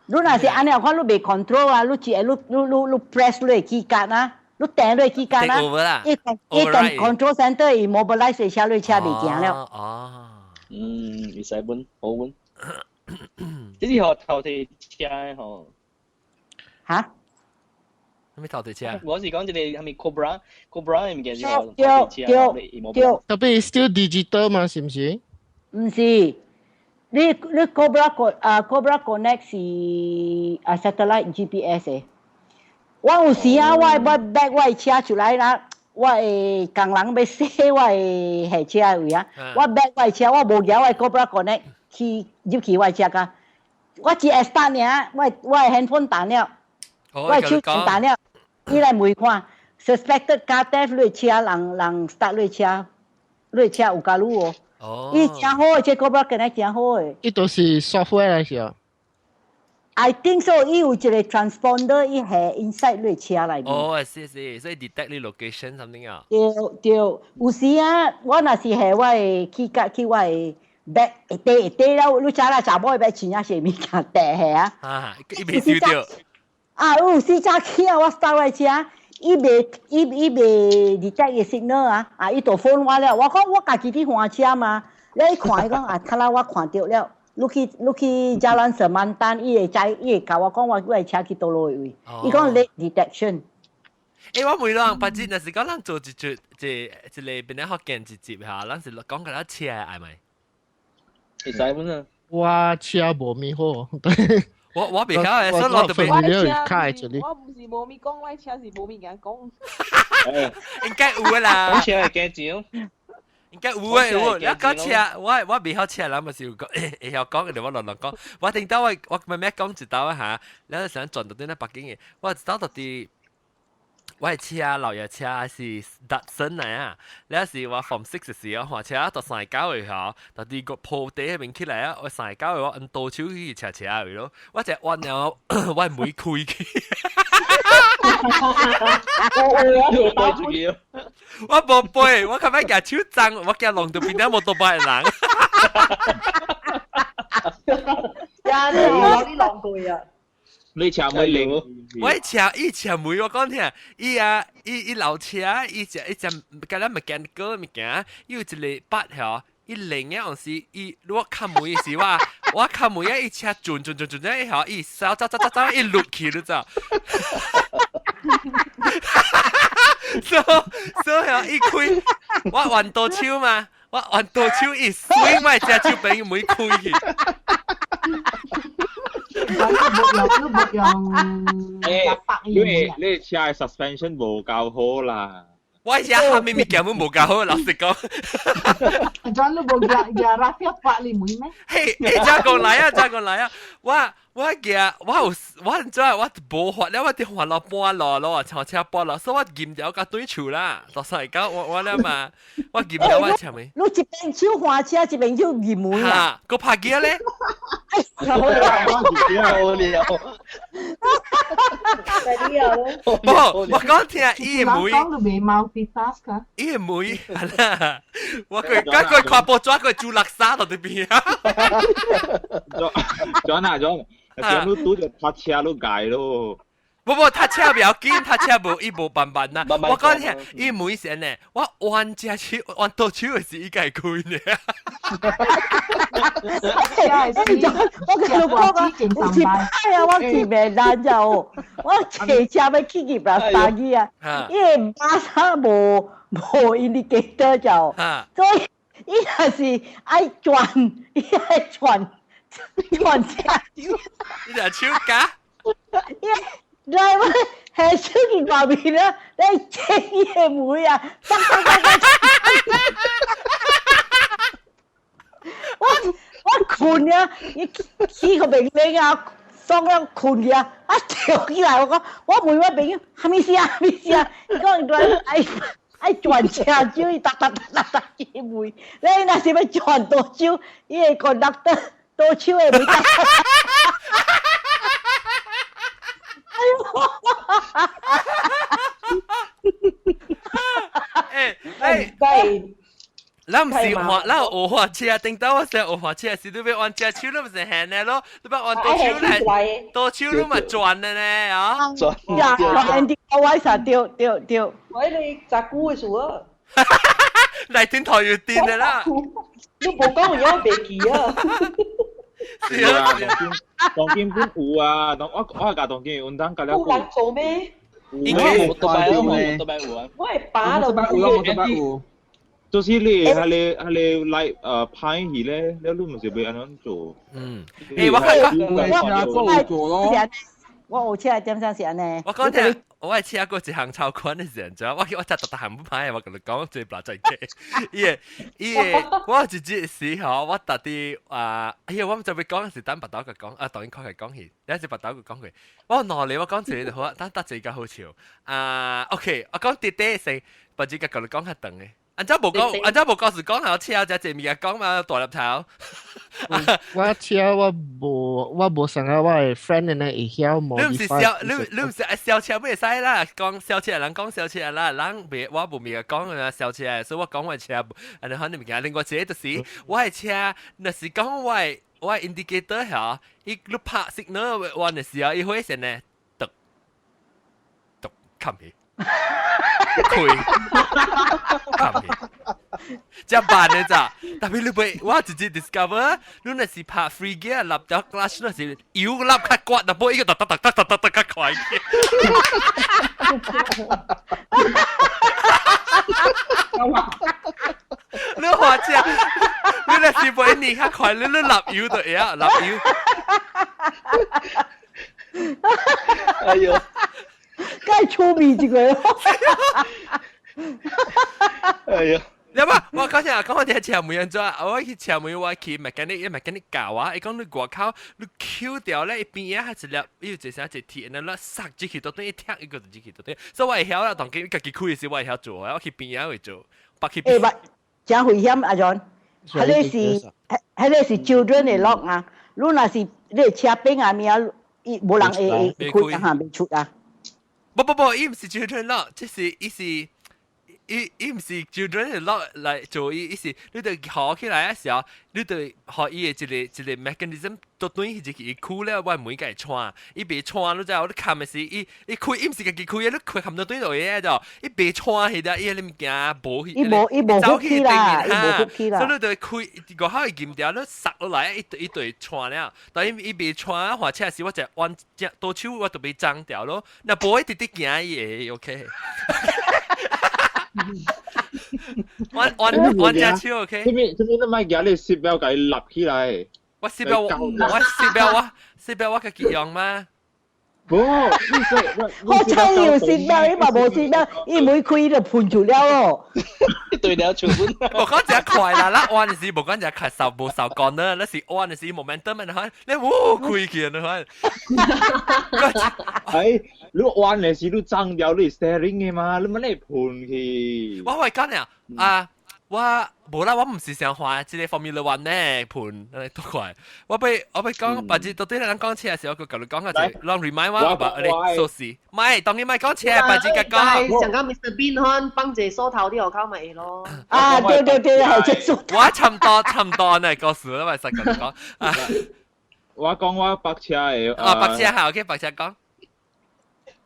Speaker 2: 你若是按呢看你袂 control 啊，你只你 press 你的 key card 啊。你掟落去間啦，伊個 control center immobilize 車，你車袂行了。
Speaker 1: 哦，
Speaker 6: 嗯，會使本好本。這是學頭提車的吼。
Speaker 2: 嚇？
Speaker 1: 咩頭提車？
Speaker 6: 我是講這個係咪 Cobra？Cobra 的物件是學
Speaker 2: 頭提車。對對。
Speaker 3: 特別 still digital 嘛，是毋是？
Speaker 2: 毋是，你 Cobra 啊 Cobra Connect 是啊 satellite GPS 的。我有時啊，我 back 我的車出來啦，我的工人欲洗我的下車的位啊，我 back 我的車，我無舉我的 Cobra Connect 去入去我的車甲，我只會 start 爾，我的 handphone 彈了，我的手機彈了，伊來問看，suspected car theft 你的車人人 start 你的車，你的車有加入哦。伊誠好，這 Cobra Connect 誠好的。
Speaker 3: 伊都是 software 來是啊。
Speaker 2: I think so，伊有一個 transponder，伊係 inside 你車內面。
Speaker 1: 哦，是是，所以 detect 你 location something 啊。
Speaker 2: 對對，有時啊，我若是係我的去甲去我的 back 會綴會綴了，你知啦，查某的 bag 真正是物件綴下啊。
Speaker 1: 啊，伊袂收著。
Speaker 2: 啊，有時早起啊，我 start 我的車，伊袂 detect 伊 signal 啊，啊，伊就 phone 我了，我講我家己佇換車嘛，你一看伊講啊，較早我看著了。你去 Jalan Semantan，伊會知，伊會共我講我的車去佗落位。伊講 late detection。
Speaker 1: 欸，我問人，反正若是講咱做一出一一個邊咧福建一集嚇，咱是講個車係咪？
Speaker 6: 會使本啊？
Speaker 3: 我車無咪好。
Speaker 1: 我袂曉，所以我特別。
Speaker 8: 我毋是無咪講，我車是無物件講。
Speaker 1: 應該有啦。
Speaker 6: 講車會驚錢。
Speaker 1: 應該有誒有，你講車，我袂曉車，人嘛是有講，會曉講嘅，我亂亂講。我聽到我慢慢講一道啊嚇，你想轉到對那北京嘅，我一道到底我的車老爺車是 Datsun 來啊，你是我 Form 6 時候換車到三九嘅吼，到底個鋪地嗰邊起來啊，我三九嘅我按倒手去車車去咯，我就按了我門開去。我無背，我較擺舉手髒，我驚弄到變咗摩托車的人。
Speaker 7: 呀，你攞啲浪過啊！
Speaker 10: 你車妹零，
Speaker 1: 我車伊車妹，我講聽，伊啊，伊老車，伊只伊只，敢若 mechanical 物件，伊有一個筆吼，伊零嘅有時，伊如果敲門時我我敲門啊，伊車轉轉轉轉轉，伊吼，伊走走走走走，伊落去你知？所以吼，伊開，我彎刀手嘛，我彎刀手伊swing 我隻手俾伊門開去。
Speaker 4: 你無用
Speaker 10: 欸，你車的 suspension 無夠好啦。
Speaker 1: 我車下面物件攏無夠好，老實講。
Speaker 4: 阿 John 你無舉舉拉菲法你門咩？
Speaker 1: 嘿，欸，這個來啊，這個來啊，我我驚我有我唔知我無法了，我佇還落半路咯，坐車半路，所以我撳掉甲對厝啦。到時講我我了嘛，我撳掉我車門。
Speaker 2: 你一邊手換車，一邊手撳門啊？
Speaker 1: 嚇，閣拍機咧？
Speaker 6: 好了，
Speaker 1: 不，我講聽伊會。
Speaker 4: 講到未 multitask 啊？
Speaker 1: 伊會係啦，我佢佢看報紙，佢煮垃圾到這邊啊。
Speaker 10: 轉啊轉，轉你拄著泊車你改咯。
Speaker 1: 不不，他車不要緊，他車無伊無慢慢啦。我講聽，伊每時呢，我彎隻手，彎倒手的時，伊家開呢。
Speaker 2: 我跟你講啊，有一擺啊，我去麥蘭就，我騎車欲去入啦三義啊，伊个馬上無無 indicator 就，所以伊若是愛轉，伊愛轉轉車手，
Speaker 1: 伊就手架。
Speaker 2: 伊 driver 係出去外面啦，你車伊個門啊，噔噔噔噔，我我睏啊，伊起個命令啊，爽了睏去啊，啊跳起來，我講我問我朋友，啥物事啊？啥物事啊？伊講 driver 愛愛轉車手，伊逐逐逐逐逐伊門，你若是欲轉倒手，伊個 conductor 倒手的門。
Speaker 1: 欸欸，咱毋是換，咱有學滑車，頂到我說學滑車時，你欲按隻手，你毋是行的咯？你欲按倒手來，倒手你嘛轉的呢？啊！
Speaker 6: 轉，
Speaker 2: 轉，anti-clockwise 對對對。
Speaker 7: 喂，你紮久的事啊？
Speaker 1: 來天台要電的啦！
Speaker 7: 你無講我袂記啊！
Speaker 10: 是啊，當今本有啊，當我我係教當今運動教了。
Speaker 7: 有人做咩？
Speaker 10: 應該
Speaker 6: 冇多擺有，冇多擺有啊。
Speaker 7: 我係把就
Speaker 10: 有，冇多擺有。就是你係你係你來拍戲咧，你你唔是欲按怎做？
Speaker 1: 嗯，欸，我
Speaker 5: 我我做咯。
Speaker 2: 我學車點樣是按呢？
Speaker 1: 我講聽，我係車過一項超寬的時陣，我我真逐逐項不歹，我共你講最不在計。伊個伊個，我一日時吼，我特啲啊，哎呀，我毋知欲講是等別兜佢講，啊，當然確係講去，有時別兜佢講佢。我哪裡我講一個就好，等得一個好笑。啊，OK，我講啲啲先，別只個共你講較長的。按照無講，按照無講是講下車只隻物件講嘛，大粒頭。
Speaker 3: 我車我無我無想啊，我的 friend 呢會曉
Speaker 1: 無。你毋是小，你你毋是愛小車袂使啦，講小車人講小車啦，人袂我無物件講啊小車，所以我講我車，按呢款物件。另外一個就是我的車，若是講我的我的 indicator 嚇，伊你拍 signal 完的時候，伊會先呢，篤篤冚去。開，冚去，這慢的咋？特別你袂，我直接 discover，你若是拍 free gear，立咗 clutch，若是油立較刮，但不過伊個哒哒哒哒哒哒較快。你滑車，你若是袂你較快，你你立油就會啊，立油。
Speaker 6: 哎呦！
Speaker 2: 梗係粗面一個咯。
Speaker 6: 哎呀！
Speaker 1: 你嘛，我講先啊，講我啲車門安怎？我去車門，我去 mechanic，伊 mechanic 教我，伊講你外口你 Q 掉咧，伊邊仔還一粒，伊有一啥一鐵，然後塞入去，到底一踢伊個就入去到底。所以我會曉啦，當今家己開的時我會曉做，我去邊仔會做，北去。
Speaker 2: 欸，真危險，阿 John，彼個是，彼個是 children 的 lock 啊，你若是你車邊啊物，伊無人會會開啊，袂出啊。
Speaker 1: 不不不，伊毋是 children lock，這是伊是。伊伊毋是 children lock 來做伊，伊是你著學起來的時候，你著學伊的一個一個 mechanism 都對去伊開了，我門共伊穿，伊袂穿，你知無？你冚的時，伊伊開，伊毋是家己開的，你開冚到對落去就，伊袂穿去的，伊迄物件無
Speaker 2: 去，伊無伊無福氣啦，伊無福氣啦。
Speaker 1: 所以你著開，外口伊撳掉，你塞落來，伊伊就會穿了。但伊伊袂穿，或者是我就彎只倒手，我就袂髒掉咯。若無一直直行，伊會 OK。我我我隻手 OK。
Speaker 10: 這邊這邊你莫舉你 seat belt 共伊立起來。
Speaker 1: 我 seat belt 我 seat belt 我 seat belt 我家己用嗎？
Speaker 10: 無，你說
Speaker 2: 好彩有 seat belt，伊嘛無 seat belt，伊每開就噴出了咯。
Speaker 6: 對了，出本。
Speaker 1: 無講只快啦，咱彎的時無講只快受無受幹呢，咱是彎的時 momentum 啊，你嗚開去啊，
Speaker 10: 哎，你彎的時你撞掉你 steering 的嘛，你乜你噴去？
Speaker 1: 我會講啊，啊。我無啦，我毋是想看這個 Formula One 呢盤，都快。我欲講，別日到底人講車的時候，我共你講啊，就讓 remind 我，把你數字。唔係，當然唔係講車，別日甲講。
Speaker 7: 上講 Mr Bean 看放一個鎖頭佇外口咪會咯。
Speaker 2: 啊，對對對，係這鎖
Speaker 1: 頭。我差唔多差唔多呢個事，我咪實共你講。
Speaker 10: 我講我泊車的。
Speaker 1: 啊，泊車好，OK，泊車講。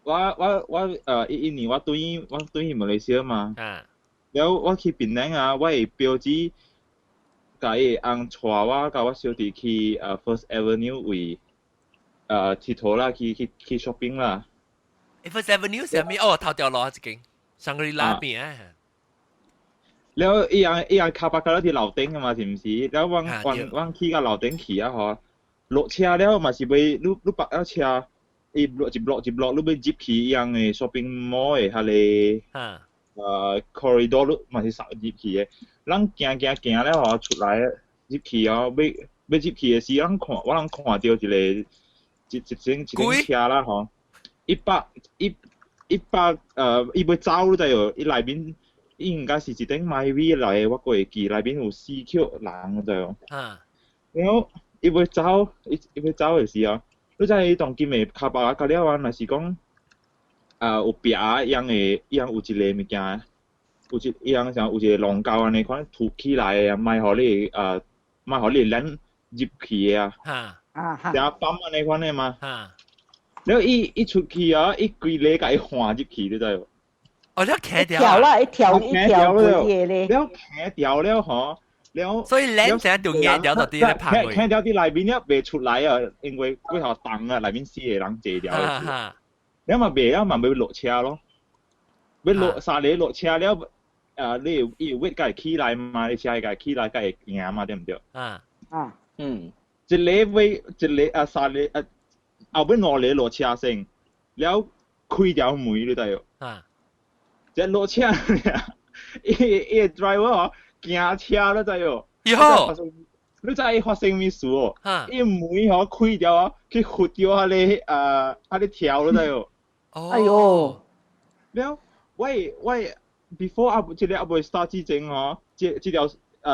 Speaker 10: 我11年我轉去馬來西亞嘛。了我去檳城啊，我的表姊共伊的翁帶我佮我小弟去First Avenue 位𨑨迌啦，去 shopping 啦。
Speaker 1: First Avenue 是啥物？哦，頭條路一間，香格里拉邊啊。
Speaker 10: 了伊人伊人卡巴卡了佇樓頂的嘛，是毋是？了阮阮阮去到樓頂去啊吼，落車了嘛是欲你你泊了車，伊落一 block 一 block，你欲入去伊人的 shopping mall 的彼個。Corridor 你嘛是塞入去的，咱行行行了吼出來入去哦，欲欲入去的時，咱看我人看著一個一一間一間車啦吼，一百一一百伊欲走你知無？伊內面應該是一頂 Myvi 來的，我閣會記內面有四口人，你知無？然後伊欲走，伊伊欲走的時候，你知伊當今的跤包仔了啊，若是講。啊，有壁仔樣的，伊樣有一個物件，有一伊樣像有一個龍溝按呢款凸起來的啊，莫予你啊，莫予你咱入去的啊，成泵按呢款的嘛。了伊伊出去啊，伊規個共伊換入去，你知無？
Speaker 1: 哦，你騎掉
Speaker 2: 跳啦，一跳一跳過去咧。
Speaker 10: 了騎掉了吼，了。
Speaker 1: 所以咱成就硬掉到佇咧拍
Speaker 10: 騎掉佇內面了袂出來啊，因為過頭重啊，內面四個人坐掉。了嘛袂了嘛欲落車咯，欲落三个落車了，啊，你伊有位共會起來嘛？你車會共起來，共會行嘛？對毋對？
Speaker 1: 啊
Speaker 2: 啊
Speaker 6: 嗯，
Speaker 10: 一个尾一个啊，三个啊，後尾兩个落車先，了開條門你知無？
Speaker 1: 啊，
Speaker 10: 一落車，伊伊个 driver 哦，行車你知無？
Speaker 1: 喲，
Speaker 10: 你知伊發生啥物事哦？伊門吼開掉哦，去佛著彼个啊，彼个柱你知無？
Speaker 2: 哎喲！
Speaker 10: 了，我我 before 啊，這個猶未 start 之前吼，這這條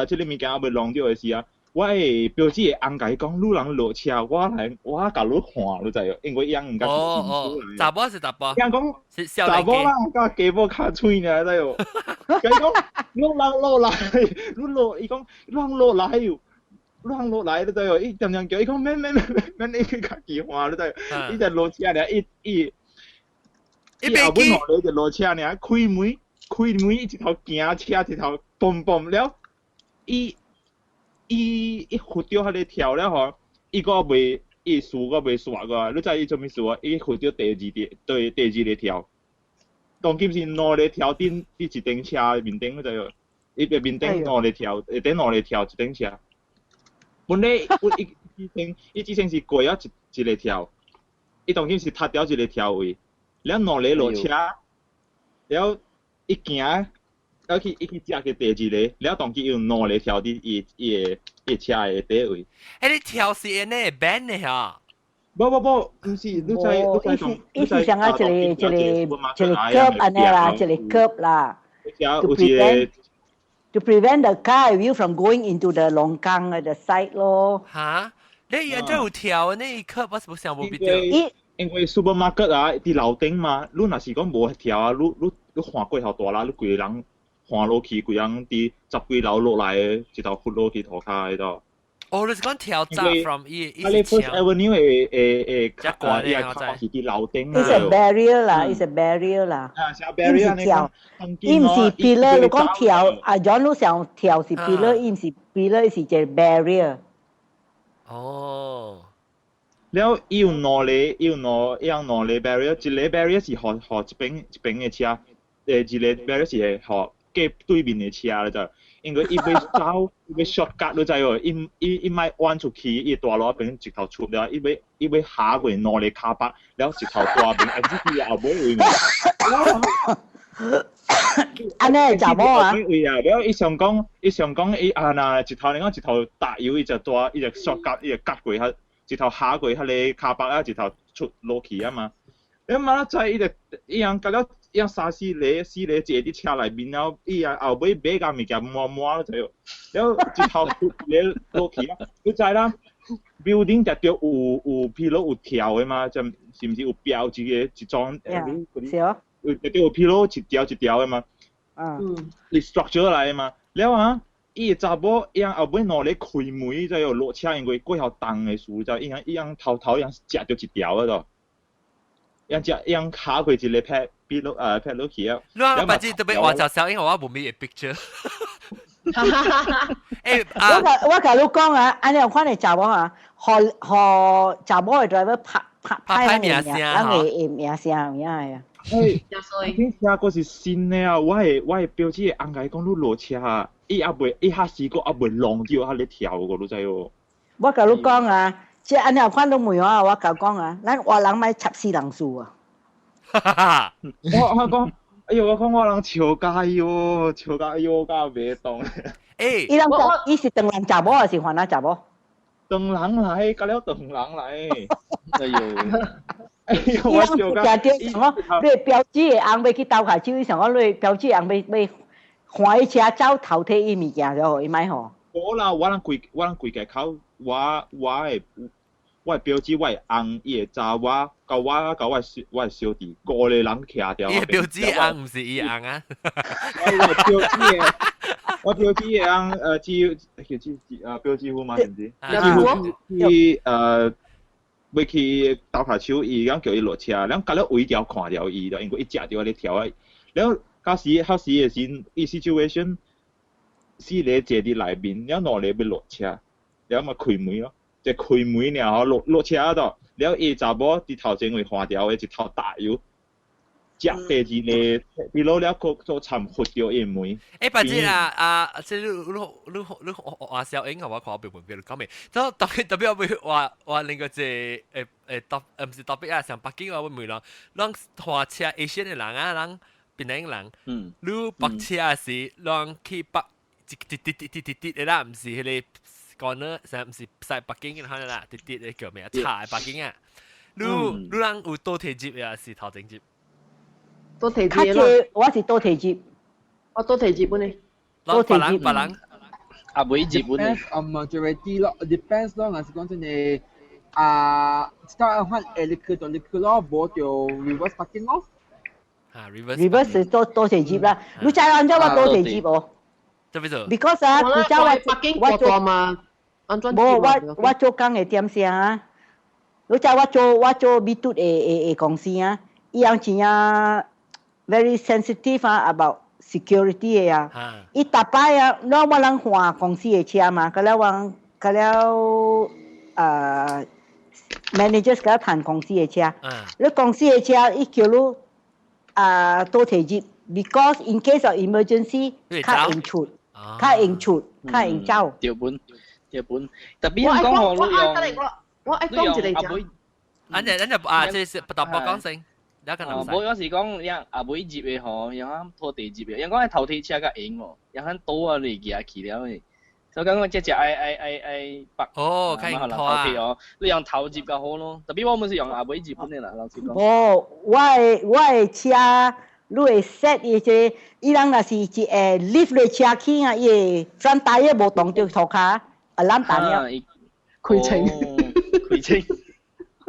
Speaker 10: 這个物件猶未弄著的時啊，我的表姊的翁共伊講，你人落車，我來我共你換，你知無？因為伊翁毋敢是
Speaker 1: 哦哦，查某是查甫？
Speaker 10: 伊講
Speaker 1: 是
Speaker 10: 查某啦，佮雞母較喙爾，知無？伊講，你人落來，你落，伊講，你人落來喲。你人落來，你知無？伊常常叫伊講免免免免，你去家己換，你知無？伊就落車爾，伊伊。伊後尾兩个就落車爾，開門開門，伊一頭行車一頭嘣嘣了，伊伊伊佛著彼个柱了吼，伊閣袂伊輸閣袂煞個，你知伊做啥物事無？伊佛著第二個對第二个柱，當今是兩个柱頂佇一頂車面頂，你知無？伊個面頂兩個柱，下頂兩個柱一頂車。本來伊之前伊之前是過了一一个柱，伊當今是踢掉一个柱位。了兩个落車，了伊行，了去伊去食個第二个，了當今有兩个柱佇伊伊个伊車的底位。
Speaker 1: 欸，你柱是按呢 bend 的哈？
Speaker 10: 無無無，毋是，你知你知
Speaker 2: 伊是像啊一個一個一個 curb 按呢啦，一個 curb 啦。
Speaker 10: To prevent
Speaker 2: to prevent the car view from going into the longkang the side 咯。
Speaker 1: 哈？你按怎有柱呢？curb 我是無想無必要。
Speaker 10: 因為 supermarket 啊，佇樓頂嘛，你若是講無柱啊，你你你看過頭大啦，你規个人看落去，規人佇十幾樓落來的，一頭佛落去塗跤彼度。
Speaker 1: 哦，你是講跳閘 from 伊
Speaker 10: 伊是 First Avenue 的的的，伊個是佇樓頂。
Speaker 2: It's a barrier 啦，It's a barrier 啦。
Speaker 10: 啊，是 barrier
Speaker 2: 伊毋是柱，伊毋是 pillar。你講柱，阿 John 你想柱是 pillar，伊毋是 pillar，是一個 barrier。
Speaker 1: 哦。
Speaker 10: 了，伊有兩個，伊有兩，伊有兩個 barrier，一個 barrier 是予予一邊一邊的車，一個 barrier 是予過對面的車咧就，因為伊欲走，伊欲 shortcut 你知無？伊伊伊莫彎出去，伊大路邊直頭出了，伊欲伊欲下過兩個跤腹，了直頭大邊，exit 後尾位。
Speaker 2: 按呢查某啊？
Speaker 10: 位啊！了伊想講，伊想講伊啊若一頭嚟講一頭踏油，伊就大，伊就 shortcut，伊就割過彼，一頭下過彼个跤腹啊，一頭出落去啊嘛。你媽知伊就伊樣甲了，伊樣三四个四个坐佇車內面了，伊啊後尾買共物件滿滿了就，了一頭出咧落去啊！你知啦，building 就著有有譬如有條的嘛，就是毋是有標一個一種
Speaker 2: 嗰啲，
Speaker 10: 有就有譬如一條一條的嘛，你 structure 來的嘛，了啊，伊查某伊後尾兩個開門就有落車，因為過後重的事就伊樣伊樣偷偷樣食著一條了就。樣只樣卡過一個撇比落啊撇落去啊！
Speaker 1: 你話不知特別話就小英，我無咩 picture。欸，
Speaker 2: 我我共你講啊，按呢款的查某啊，予予查某的 driver 拍拍拍名聲，人會名聲有影的啊。
Speaker 10: 欸，恁車閣是新的啊！我的我的表姊的翁共伊講，你落車啊，伊猶未伊較時閣猶未弄著，還咧跳個，你知無？
Speaker 2: 我共你講啊。這按呢款都問我，我共講啊，咱活人莫插死人事
Speaker 10: 啊！我我講，哎喲，我講我人笑甲喲，笑甲喲甲袂動。
Speaker 1: 欸，
Speaker 2: 伊人伊是唐人查某還是番仔查某？
Speaker 10: 唐人來，甲了唐人來。
Speaker 6: 哎喲，
Speaker 10: 哎喲，我笑甲。
Speaker 2: 伊人你的表姊的翁欲去鬥跤手，伊想講你的表姊翁欲欲歡伊車走偷提伊物件，就予伊莫予。
Speaker 10: 無啦，我人規我人規家口，我我的。我的表姊，我的翁，伊會查我，佮我，佮我小我的小弟，五個人徛佇
Speaker 1: 伊的表姊翁毋是伊翁啊！
Speaker 10: 我表姊的，我表姊的翁，姊叫姊姊表姊夫嘛，是毋是？表姊夫去欲去鬥跤手，伊講叫伊落車，了佮了圍條看著伊，就因為伊食著咧跳啊，了到時到時的時，伊 situation 四個坐佇內面，了兩個欲落車，了嘛開門咯。就開門爾吼，落落車度，了伊查某佇頭前位看著的一頭大油，食第二個，比如了閣做摻佛著伊門。
Speaker 1: 欸，白姐啊啊，這你你你你話小英我看我別問別講未，特別特別我會話話另個這誒誒特毋是特別啊，像北京我會問咯，攏駛車 Asian 的人啊，人檳城人，你泊車時攏去泊一滴滴滴滴滴滴的啦，毋是彼个。講呢，成毋是使北京嘅可能啦，直直的叫咩啊？茶北京啊，你你人有倒提入抑是頭前入？
Speaker 7: 倒提入咯。
Speaker 2: 我是倒提入。
Speaker 7: 我倒提入本呢。
Speaker 1: 倒提入。別人
Speaker 6: 啊，袂入本呢。
Speaker 5: 啊，majority 咯，depends 咯，若是講真的啊，一道款會入去就入去咯，無就 reverse parking 咯。
Speaker 1: 啊，reverse。
Speaker 2: reverse 是倒倒提入啦，你知按怎我倒提入無？
Speaker 1: 做咩做
Speaker 2: ？Because 啊，古早我
Speaker 7: 我做嘛。
Speaker 2: 無，我我做工的點聲啊！你知我做我做美嘟的的的公司啊，伊人真正 very sensitive 啊，about security 的啊。伊逐擺啊，咱我人換公司的車嘛，佮了我佮了managers 佮談公司的車。你公司的車，伊叫你啊倒提入，because in case of emergency，較用出，較用出，較用走。
Speaker 6: 對本。日本，特別講我
Speaker 7: 我愛我愛講一個
Speaker 6: 講。
Speaker 1: 按呢按呢啊，這是不特別講先。
Speaker 6: 哦，無我是講，人阿尾入的吼，人講拖地入的，人講頭提車較閒哦，人講倒啊你行去了的。所以講這隻愛愛愛愛北。
Speaker 1: 哦，較用拖啊。
Speaker 6: 哦，你用頭入較好咯。特別我們是用阿尾入本的啦，老實講。
Speaker 2: 哦，我的我的車，你會 set 伊這，伊人若是一個 lift 的車去啊，伊的 front tire 無動著塗跤。啊，攬彈了，
Speaker 7: 開清，
Speaker 6: 開清。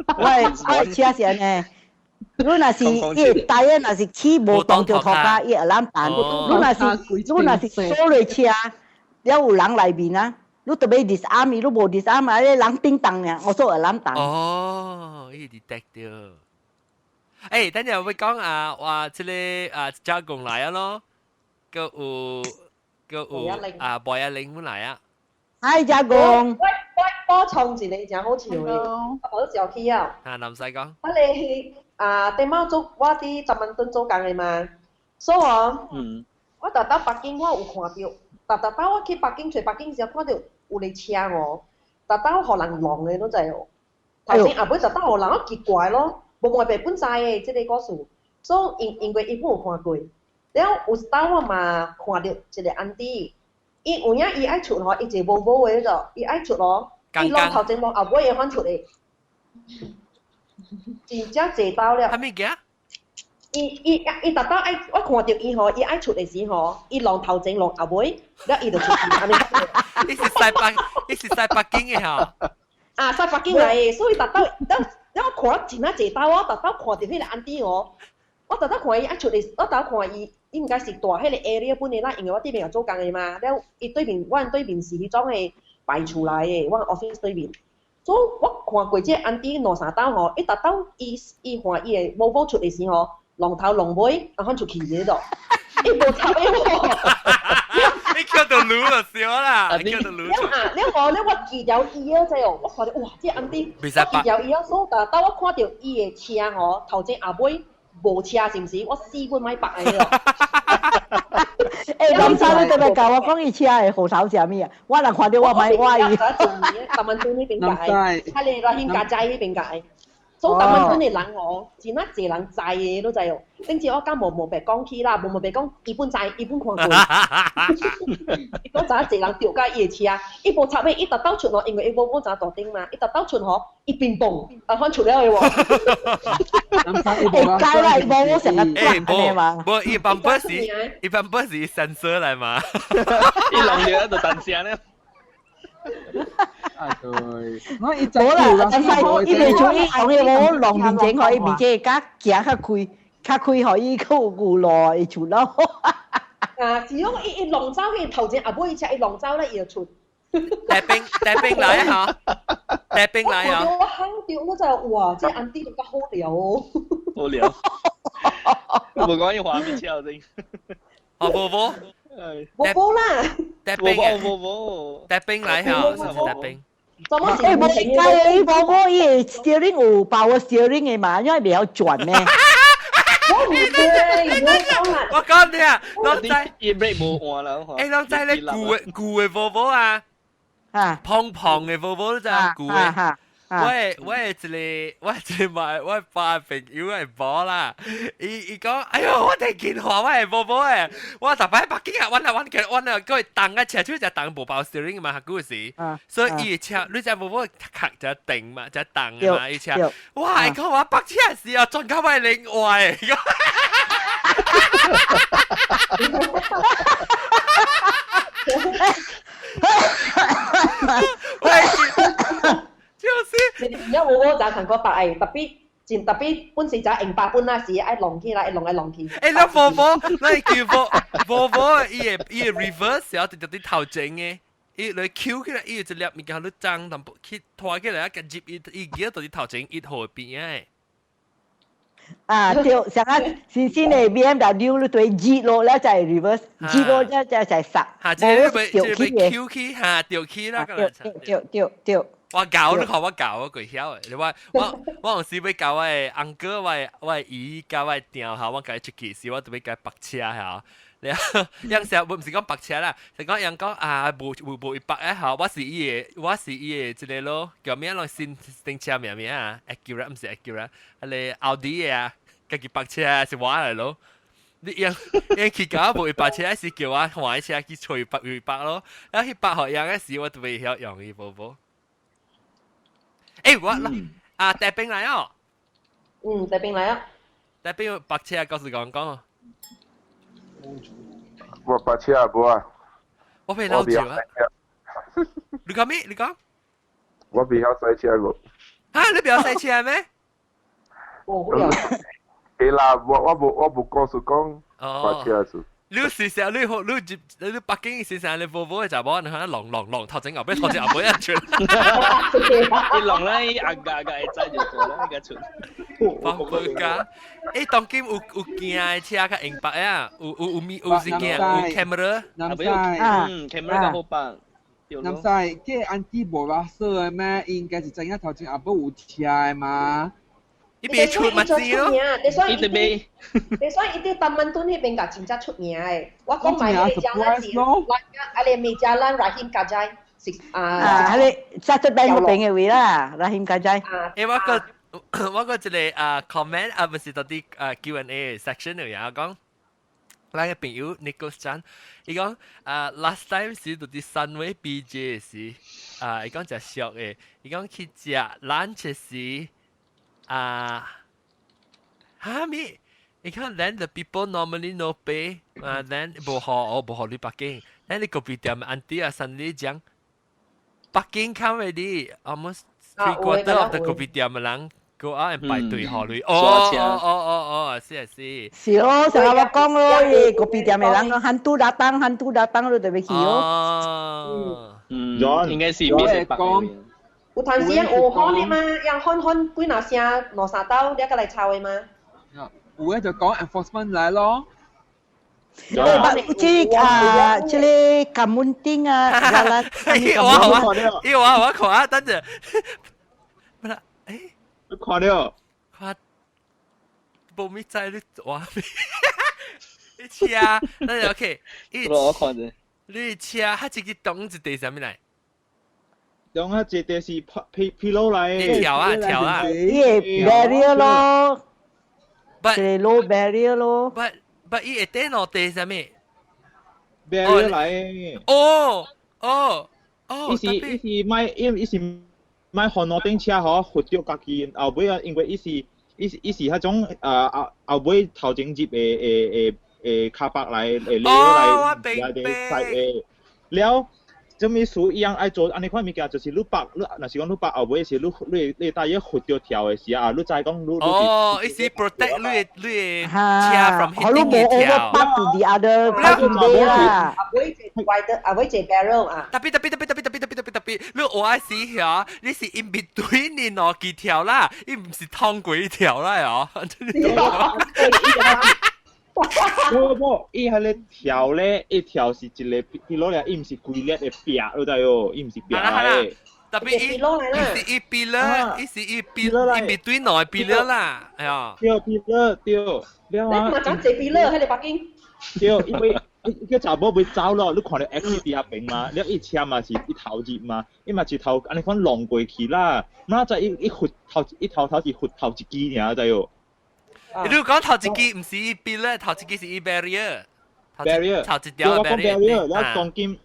Speaker 2: 我我車是按呢，你若是伊個胎若是起無動著塗跤，伊會攬彈。你若是你若是鎖落車，了有人內面啊，你特別 disarm 伊，你無 disarm 啊，你人叮當爾，我說會攬彈。
Speaker 1: 哦，伊 detect 著。欸，等陣會講啊，話這個啊，加工來啊咯，閣有閣有啊，博一玲本來啊。
Speaker 2: 嗨，家公。
Speaker 7: 我我補充一個真好笑的，我都笑起啊。
Speaker 1: 啊，林使講。
Speaker 7: 我咧啊，頂擺做我佇十萬噸做工的嘛，所以哦，我逐到北京我有看到，逐逐到我去北京揣北京時，看到有個車哦，逐到予人弄的，你知哦。頭前後尾逐到予人，我奇怪咯，無無白本知的這個故事，所以因因為伊本有看過，了有一擺我嘛看到一個安迪，伊有影伊愛出吼，伊坐無無的就，伊愛出咯，伊攏頭前攏後尾會反出的，真正坐到了。
Speaker 1: 啥物件？
Speaker 7: 伊伊伊逐到愛，我看到伊吼，伊愛出的時吼，伊攏頭前攏後尾，了伊就出去按呢。
Speaker 1: 伊是在北京的吼。
Speaker 7: 啊，在北京來的，所以逐到，了了我看真啊濟兜，我逐到看到彼個安迪哦，我逐到看伊愛出的，我逐到看伊應該是蹛彼個 area 本的啦，因為我對面有做工的嘛，了伊對面，阮對面是彼種的排厝來的，阮 office 對面。所以我看過這個安迪兩三兜吼，伊逐兜伊伊看伊的某某出的時吼，龍頭龍尾，啊，反出去的咯，伊無插的喎。
Speaker 1: 你叫到滷就笑啦，你叫到滷。
Speaker 7: 了啊，了我了我記牢伊啊，知哦，我看到哇，這個安迪，我記牢伊啊，所以當我看到伊的車吼，頭前後尾無車是毋是？我死本莫縛的咯。
Speaker 2: 欸，林生你特別教我講伊車的號頭是啥物啊？我若看到我莫我伊。
Speaker 7: 台灣村彼邊界，彼個羅興家仔彼邊界。所以台灣村的人哦，真啊濟人知的，你知哦。頂次我敢無無白講起啦，無無白講，伊本知，伊本看過。伊講知影濟人著甲伊的車，伊無插尾，伊逐兜出咯，因為伊無無怎大頂嘛，伊逐兜出吼，伊乒乓，啊反出了的喎。
Speaker 2: 會解啦，無我成日轉按呢嘛。
Speaker 1: 無，伊般不是，伊般不是 sensor 來嘛。
Speaker 6: 伊弄著就單聲咧。
Speaker 5: 啊對，我伊
Speaker 2: 無啦，但是伊袂像伊用的無弄面前，予伊面前較行較開，較開，予伊閣有路會出咯。
Speaker 7: 啊，是講伊伊弄走去頭前後尾伊車伊弄走咧，伊就出。
Speaker 1: 帶兵帶兵來嚇，帶兵來啊！
Speaker 7: 我肯定我就哇，這安迪較好料哦。
Speaker 6: 好料。我無講伊畫面車先。
Speaker 1: 哦，無無。
Speaker 7: 無無啦。
Speaker 1: 帶兵
Speaker 6: 無無無。
Speaker 1: 帶兵來嚇，是帶兵。
Speaker 2: 欸，無點解伊無無伊的 steering 有 power steering 的嘛，因為袂曉轉呢。
Speaker 7: 我唔知，我講啦。
Speaker 1: 我講你啊，攏知
Speaker 6: 伊 brake 無換啦。
Speaker 1: 欸，攏知咧舊的舊的 Volvo 啊，胖胖的 Volvo 你知啊，舊的。我我一個我一個買我爸朋友的某啦，伊伊講，哎喲，我第見話我係 Volvo 的，我逐擺北京啊，阮啊阮個阮啊，閣動啊車手只動無包 steering 嘛，舊時，所以伊的車，你知 Volvo 殼只定嘛，只動的嘛，伊車，哇，伊講我北車時啊，轉到我另外，喂。就是，
Speaker 7: 而家我我就看過白誒，特別真特別本身就用白本那時愛弄起來，愛弄來弄去。
Speaker 1: 欸，你 Volvo，你叫 Volvo，伊會伊會 reverse 啊，直直佇頭前的，伊來 Q 起來，伊有一粒物件你髒淡薄去拖起來啊，佮入伊伊記得佇頭前伊號邊仔。
Speaker 2: 啊，對，像啊，新新的 BMW 你對熱落了才 reverse，熱落了才才剎。
Speaker 1: 嚇，這個被這個被 Q 起，嚇掉起啦，
Speaker 2: 對對對對。
Speaker 1: 我教你看我教我鬼曉的，你我我我有時欲教我的翁哥、我的我的姨佮我的弟吼，我共伊出去時，我特別共伊縛車吼。了，有時我毋是講縛車啦，是講人講啊，無無無伊縛的吼，我是伊的，我是伊的這個咯，叫咩咯？新新車名名啊？Acura 毋是 Acura，彼個奧迪的啊，家己縛車是我來咯。你人人去搞無伊縛車，是叫我換車去揣縛伊縛咯。啊，去縛予人的時，我特別曉用伊無無。欸，我啊，帶兵來哦。
Speaker 7: 嗯，帶兵來啊。
Speaker 1: 帶兵白車告訴講講。
Speaker 11: 我白車無啊。
Speaker 1: 我被老酒啊。你講咩？你講。
Speaker 11: 我袂曉駛車個。
Speaker 1: 哈！你袂曉駛車咩？
Speaker 7: 我不曉。
Speaker 11: 會啦，我我無我無告訴講白車數。
Speaker 1: 你事實你好，你入你北京先生你寶寶嘅查某，你看浪浪浪頭前後尾頭前後尾一轉。
Speaker 6: 伊浪咧，阿家家會知就做啦，個出。
Speaker 1: 放不假？欸，當今有有鏡的車較用白啊，有有有咪有是鏡，有 camera。
Speaker 6: 嗯，camera 較好拍。
Speaker 5: 南西，這個安迪無拉色的咩？應該是知影頭前後尾有車的嘛。
Speaker 1: 伊別出嘛知咯，
Speaker 7: 伊就未，你所以伊對丹曼頓彼邊個真正出名的。我講埋彼個 jalan 是，啊你咪 jalan Rahim Kajai 是啊。
Speaker 2: 啊，彼個揸出邊嗰邊的位啦，Rahim Kajai。
Speaker 1: 欸，我個一個啊 comment 啊，不是到啲啊 Q&A section 度有講。咱个朋友 Nicholas Chan，伊講啊，last time 是到啲 Sunway PJ 時，啊，伊講食俗的，伊講去食 lunch 時，啊，哈咪？伊講 then the people normally no pay，啊，then 無予哦，無予你 parking，then 你咖啡店 auntie 啊，suddenly 講 parking come already almost three quarter of the 咖啡店的人 go out and 排隊予你，哦哦哦哦哦，是啊是。
Speaker 2: 是咯，成日我講咯，伊咖啡店的人講 hantu datang hantu datang 你就欲去咯。
Speaker 1: 哦，
Speaker 6: 嗯，應該是咩色白
Speaker 5: 講？
Speaker 7: 有陣時有看的嘛，人看看幾若聲兩三兜，你個來抄的嘛。
Speaker 5: 有的就講 enforcement 來咯。
Speaker 2: 這啊，這個 Kamunting 啊，
Speaker 1: 啦，我我我我看啊，等陣，不啦，誒，
Speaker 10: 你看到？
Speaker 1: 看，無咪知你哇，你車，等陣 OK，
Speaker 6: 我看者，
Speaker 1: 你車，它自己擋一地啥物來？
Speaker 10: 擋啊，一地是披披落來。
Speaker 1: 你跳啊跳啊！
Speaker 2: 伊個 barrier 咯，一個 low barrier 咯。
Speaker 1: But 伊會底落地啥物
Speaker 10: ？barrier 來。
Speaker 1: 哦哦哦！
Speaker 10: 伊是莫予路頂車吼，佛著家己後尾啊，因為伊是彼種啊後後尾頭前入的的的的卡巴來會來來來了。這物事伊樣愛做按呢款物件，就是你泊你，若是講你泊後尾是你你你大約佛著跳的時啊，你知講你
Speaker 1: 哦，伊是 protect 你的車 from hitting
Speaker 2: 你跳。overpark to the other parking bay 啦。
Speaker 7: 後尾一 wider，後尾一 barrel 啊。
Speaker 1: 特別特別特別特別特別特別特別特別，你我是遐，你是 in between 你兩支條啦，伊毋是通過一條啦哦。
Speaker 10: 無無，伊彼个條咧，一條是一個彼落來，伊毋是規粒的壁，你知哦，伊毋是壁來。
Speaker 1: 特別伊伊是伊 pillar，伊是伊 pillar，伊 between 兩個 pillar 啦，係啊。
Speaker 10: 對 pillar 對，了啊。
Speaker 7: 你嘛講這 pillar 彼个 parking？
Speaker 10: 對，因為伊個查某欲走咯，你看著 X 佇遐邊嘛，了伊車嘛是一頭入嘛，伊嘛一頭按呢款弄過去啦，嘛才伊伊佛頭伊頭頭是佛頭一支爾，知哦。
Speaker 1: 你講頭一支毋是伊 pillar，頭一支是伊 barrier。
Speaker 10: barrier，
Speaker 1: 頭一條
Speaker 10: barrier，了當今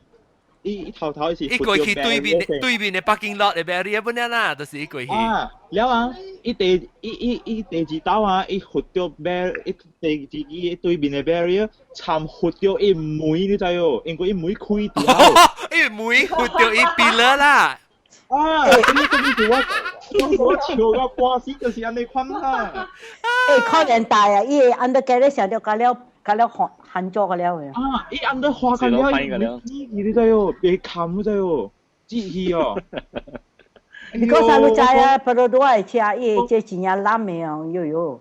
Speaker 10: 伊頭頭是
Speaker 1: 伊過去對面對面的 parking lot 的 barrier 本啦，就是伊過去。
Speaker 10: 啊，了啊，伊第伊伊伊第二道啊，伊佛著 barrier，伊第二支對面的 barrier，參佛著伊門，你知哦？因為伊門開著。
Speaker 1: 伊門佛著伊 pillar 啦。
Speaker 10: 啊！這個我笑到半死，就是按呢款啦。
Speaker 2: 欸，可能大啊！伊個 undercarriage 上著加了加了焊焊咗個了嘅。
Speaker 10: 啊！伊 under 花個了，伊你知哦？別冚你知哦？志氣哦。
Speaker 2: 你講啥你知啊？Perodua 的車，伊個這真正爛的哦，喲喲。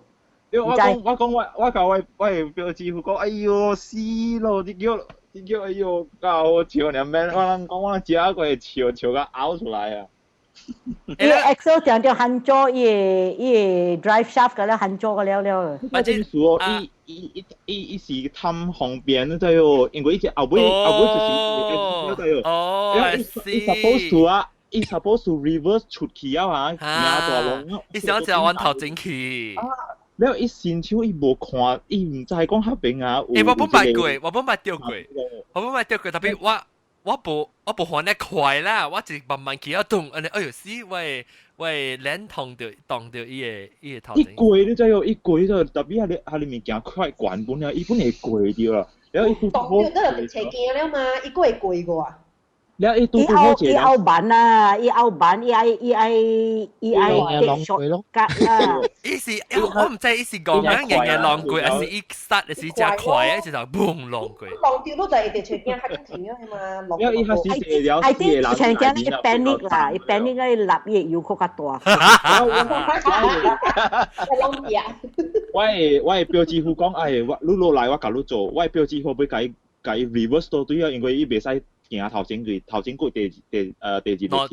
Speaker 10: 我講我講我我共我我的表姊夫講，哎喲死咯！你叫你叫哎喲搞笑爾免，我人講我食過會笑笑甲嘔出來啊！
Speaker 2: 伊個 axle 上著焊咗，伊個伊個 drive shaft 個了焊咗個了了。
Speaker 10: 啊，這是哦，伊伊伊伊伊是貪方便，你知哦？因為伊只後尾後尾就是，你知哦？
Speaker 1: 哦，
Speaker 10: 伊 supposed to 啊，伊 supposed to reverse 出去啊嘛，大龍。
Speaker 1: 伊想就往頭前去。
Speaker 10: 了伊伸手伊無看，伊毋知講彼邊啊。
Speaker 1: 欸，我本捌過，我本捌著過，我本捌著過，特別我。我無還得快啦，我就慢慢去啊動，按呢哎喲死，我的臉碰著擋著伊個頭。
Speaker 10: 伊過你知哦，伊過就特別彼個物件快懸本了，伊本會過著啦。了伊
Speaker 7: 擋著那就車鏡了嘛，伊閣會過過啊。
Speaker 10: 了伊拄好
Speaker 2: 伊後板啊，伊後板，伊愛伊愛伊愛 take shortcut 啦。
Speaker 1: 伊是我毋知伊是戇硬硬硬浪過，還是伊剎還是真快啊？就嘣浪過。
Speaker 7: 浪掉都就會佇車鏡較緊停了嘛。
Speaker 10: 了伊較是一了
Speaker 2: I think 車鏡伊 panic 啦，伊 panic 伊立伊油較大。
Speaker 7: 浪掉。
Speaker 10: 我的表姊夫講，哎，我你落來我共你做，我的表姊夫欲共伊共伊 reverse 倒對啊，因為伊袂使。行頭前佢，頭前過第第誒第二
Speaker 1: 條啊。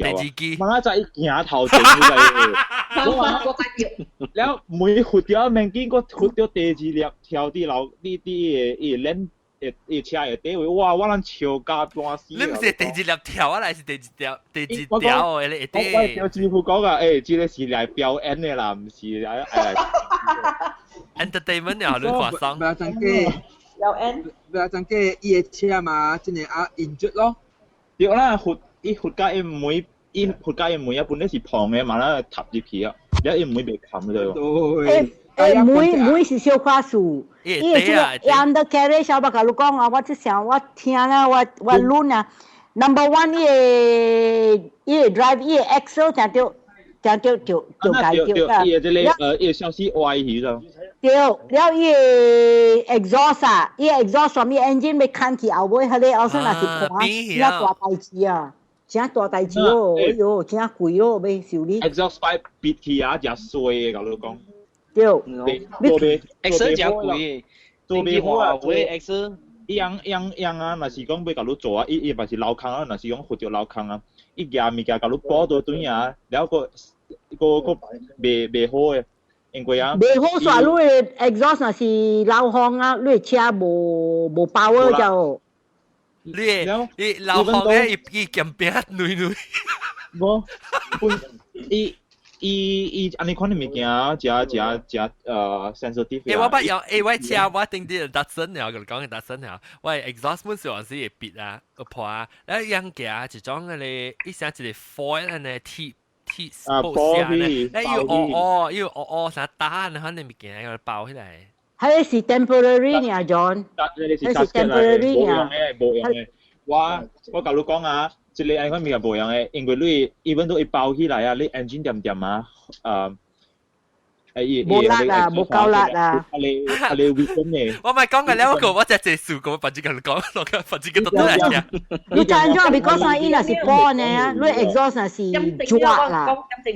Speaker 10: 媽仔行頭前嚟，
Speaker 7: 我知
Speaker 10: 了每佛掉物件，我佛掉第二粒跳啲樓，啲啲嘅伊鏈會伊車會底位，哇！我咱笑甲半死。
Speaker 1: 你毋是第二粒跳啊，來是第二條第二條哦，你
Speaker 10: 會我我師傅講啊，欸，這個是來表演的啦，毋是來來。
Speaker 1: entertainment 啊，你發生。
Speaker 5: 不要真假。
Speaker 7: 表演。
Speaker 5: 不要真假，伊的車嘛，真係啊引住咯。
Speaker 10: 對啦，佛伊佛家伊每伊佛家伊每一本咧是胖的，嘛啦插入去啊，了伊每袂冚對。
Speaker 5: 對。
Speaker 2: 欸，每每是小可數，伊個這個 undercarriage 小白甲你講啊，我這想我聽啦，我我論啊。Number one，伊個伊個 drive，伊個 axle 聽到聽到就就解決
Speaker 10: 啦。伊個這個伊個消息歪去咗。
Speaker 2: 對，了伊個 exhaust 啊，伊個 exhaust 上面 engine 欲牽去後尾，彼個後生若是破，真大代誌啊！真大代誌哦，哎喲，真貴哦，欲修理。
Speaker 10: exhaust pipe 別去啊，真衰的，甲你講。
Speaker 2: 對，，axle
Speaker 6: 真貴，
Speaker 10: 做袂好啊，
Speaker 6: 做 axle。
Speaker 10: 伊樣樣樣啊，若是講欲共你做啊，伊伊嘛是流空啊，若是講佛著流空啊，伊舉物件共你補到轉啊，了個個個袂袂好的，因為啊，
Speaker 2: 袂好煞，你的 exhaust 若是流風啊，你的車無無 power 就。
Speaker 1: 你你流風咧，伊伊兼餅軟軟。
Speaker 10: 無，伊。伊伊按呢款的物件，誠誠誠sensitive。
Speaker 1: 欸，我捌用，欸，我車我頂啲搭身了，佮你講搭身了，我 exhaust 本是還是會閉啊，會破啊，แล้ว樣行一種嗰個，伊寫一個 foil 按呢鐵鐵布寫呢，咧要哦哦，要哦哦啥打，然後你物件要包起來。
Speaker 2: 彼是 temporary 呢，John。
Speaker 10: 彼是 temporary 無用的，無用的。我我共你講啊。這個按款物件無用的，因為你 even 都伊包起來啊，你 engine 點點啊，伊
Speaker 2: 無力啊，無夠力啊！
Speaker 10: 啊你啊你危險的。
Speaker 1: 我咪講過兩個，我只隻數個，反正共你講，我反正個都來聽。
Speaker 2: 你知影怎？because 伊若是破呢，你 exhaust 若是熱啦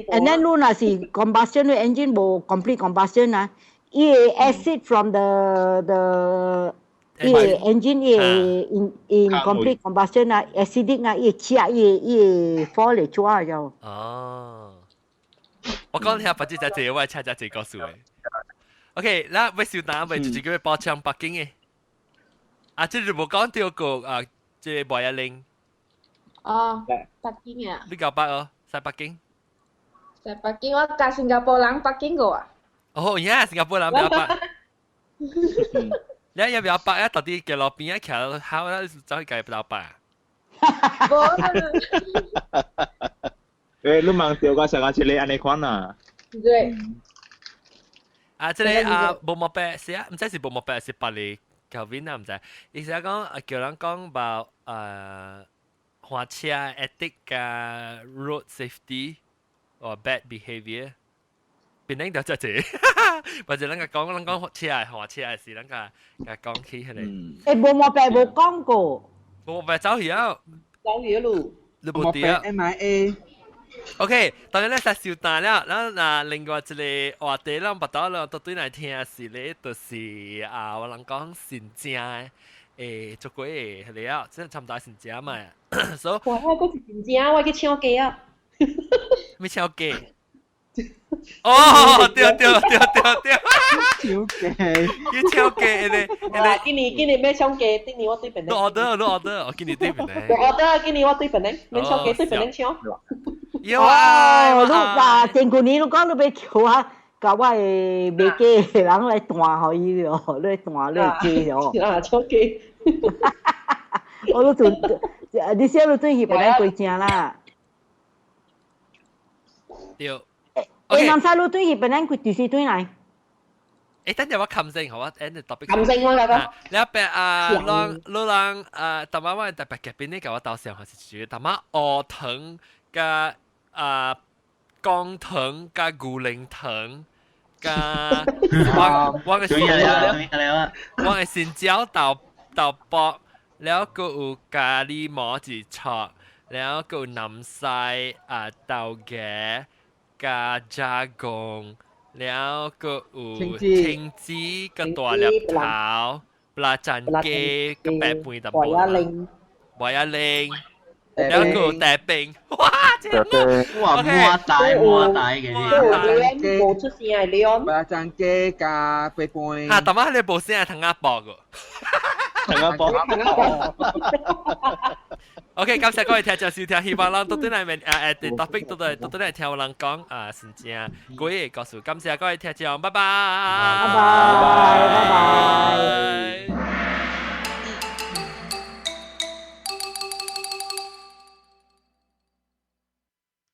Speaker 2: ，and then 你若是 combustion，你 engine 無 complete combustion 啊，伊的 acid from the 伊個 engine 伊個 incomplete combustion 啊，acidic 啊，伊會食伊伊個火嚟抓咗。
Speaker 1: 哦，我講聽，反正就這個，我車只這個數的。OK，咱欲收單未，就是叫包槍北京的。啊，這就無講到過啊，這個麥一玲。
Speaker 8: 哦，北京啊。
Speaker 1: 你夠北哦，在北京。
Speaker 8: 在北京，我佮新加坡人北京過啊。
Speaker 1: 哦，呀，新加坡人比較北。你要不要北啊？到底街路邊啊，徛好啊，走去共老北。
Speaker 8: 無。
Speaker 10: 欸，你問著我上個一個按呢款啊？
Speaker 8: 對。
Speaker 1: 啊，這個啊，無毛白是啊，毋知是無毛白是別個 Kelvin 啊，毋知。伊是講啊，叫人講about 駛車 ethic 佮 road safety or bad behavior。邊頂就這這，或者咱個講咱講車駛車時，咱個個講起彼個。
Speaker 2: 欸，無毛白無講過。
Speaker 1: 無毛白走去啊！
Speaker 7: 走去咯。
Speaker 1: 你無佇啊
Speaker 5: ？MIA。
Speaker 1: OK，當然咧，實收單了，咱啊另外一個話題，咱捌到了，都對來聽是咧，就是啊，我人講新正的，欸，做過的彼個啊，這差毋多新正嘛。所以，
Speaker 7: 哇，我閣是新正，我去唱歌啊。
Speaker 1: 欲唱歌？哦，對對對對對，
Speaker 5: 唱歌，
Speaker 1: 去唱歌咧，
Speaker 7: 咧，今年今年欲唱歌，今年我對檳
Speaker 1: 榔。你 order，你 order，我今年對檳榔。
Speaker 7: 我 order，今年我對檳榔，欲唱歌對檳榔唱。
Speaker 1: 有啊，
Speaker 2: 你話前幾年你講你欲叫我，共我的賣雞的人來彈予伊哦，你彈你雞哦。
Speaker 7: 啊，唱歌。
Speaker 2: 我都做，你小你轉去檳榔幾正啦。
Speaker 1: 對。
Speaker 2: 欸，南沙你轉去檳榔幾幾時轉來？
Speaker 1: 欸，等陣我冚聲，好啊，等陣特別。
Speaker 7: 冚聲我來講。
Speaker 1: 你一邊啊，啷啷人啊，逐擺我特別夾邊呢，共我斗上還是煮，逐擺烏糖佮啊講糖佮牛奶糖佮我我的我的新椒豆豆卜，了閣有咖喱毛一撮，了閣有南西啊豆芽佮加工。了閣有青子佮大粒頭，belacan 雞佮白飯淡薄。麥仔奶，兩個大冰，哇！
Speaker 11: 大冰，
Speaker 9: 哇，滿大滿大嘅。
Speaker 7: 你無出聲嘅 Leon。
Speaker 5: 蜊仔雞加雞飯。
Speaker 1: 嚇，但係你無聲係糖仔薄個。
Speaker 6: 糖仔薄。
Speaker 1: OK，感謝各位聽眾收聽，希望咱到底內面誒 topic 到底到底來聽有人講啊，是正幾個故事。感謝各位聽眾，拜拜。
Speaker 2: 拜拜，拜拜。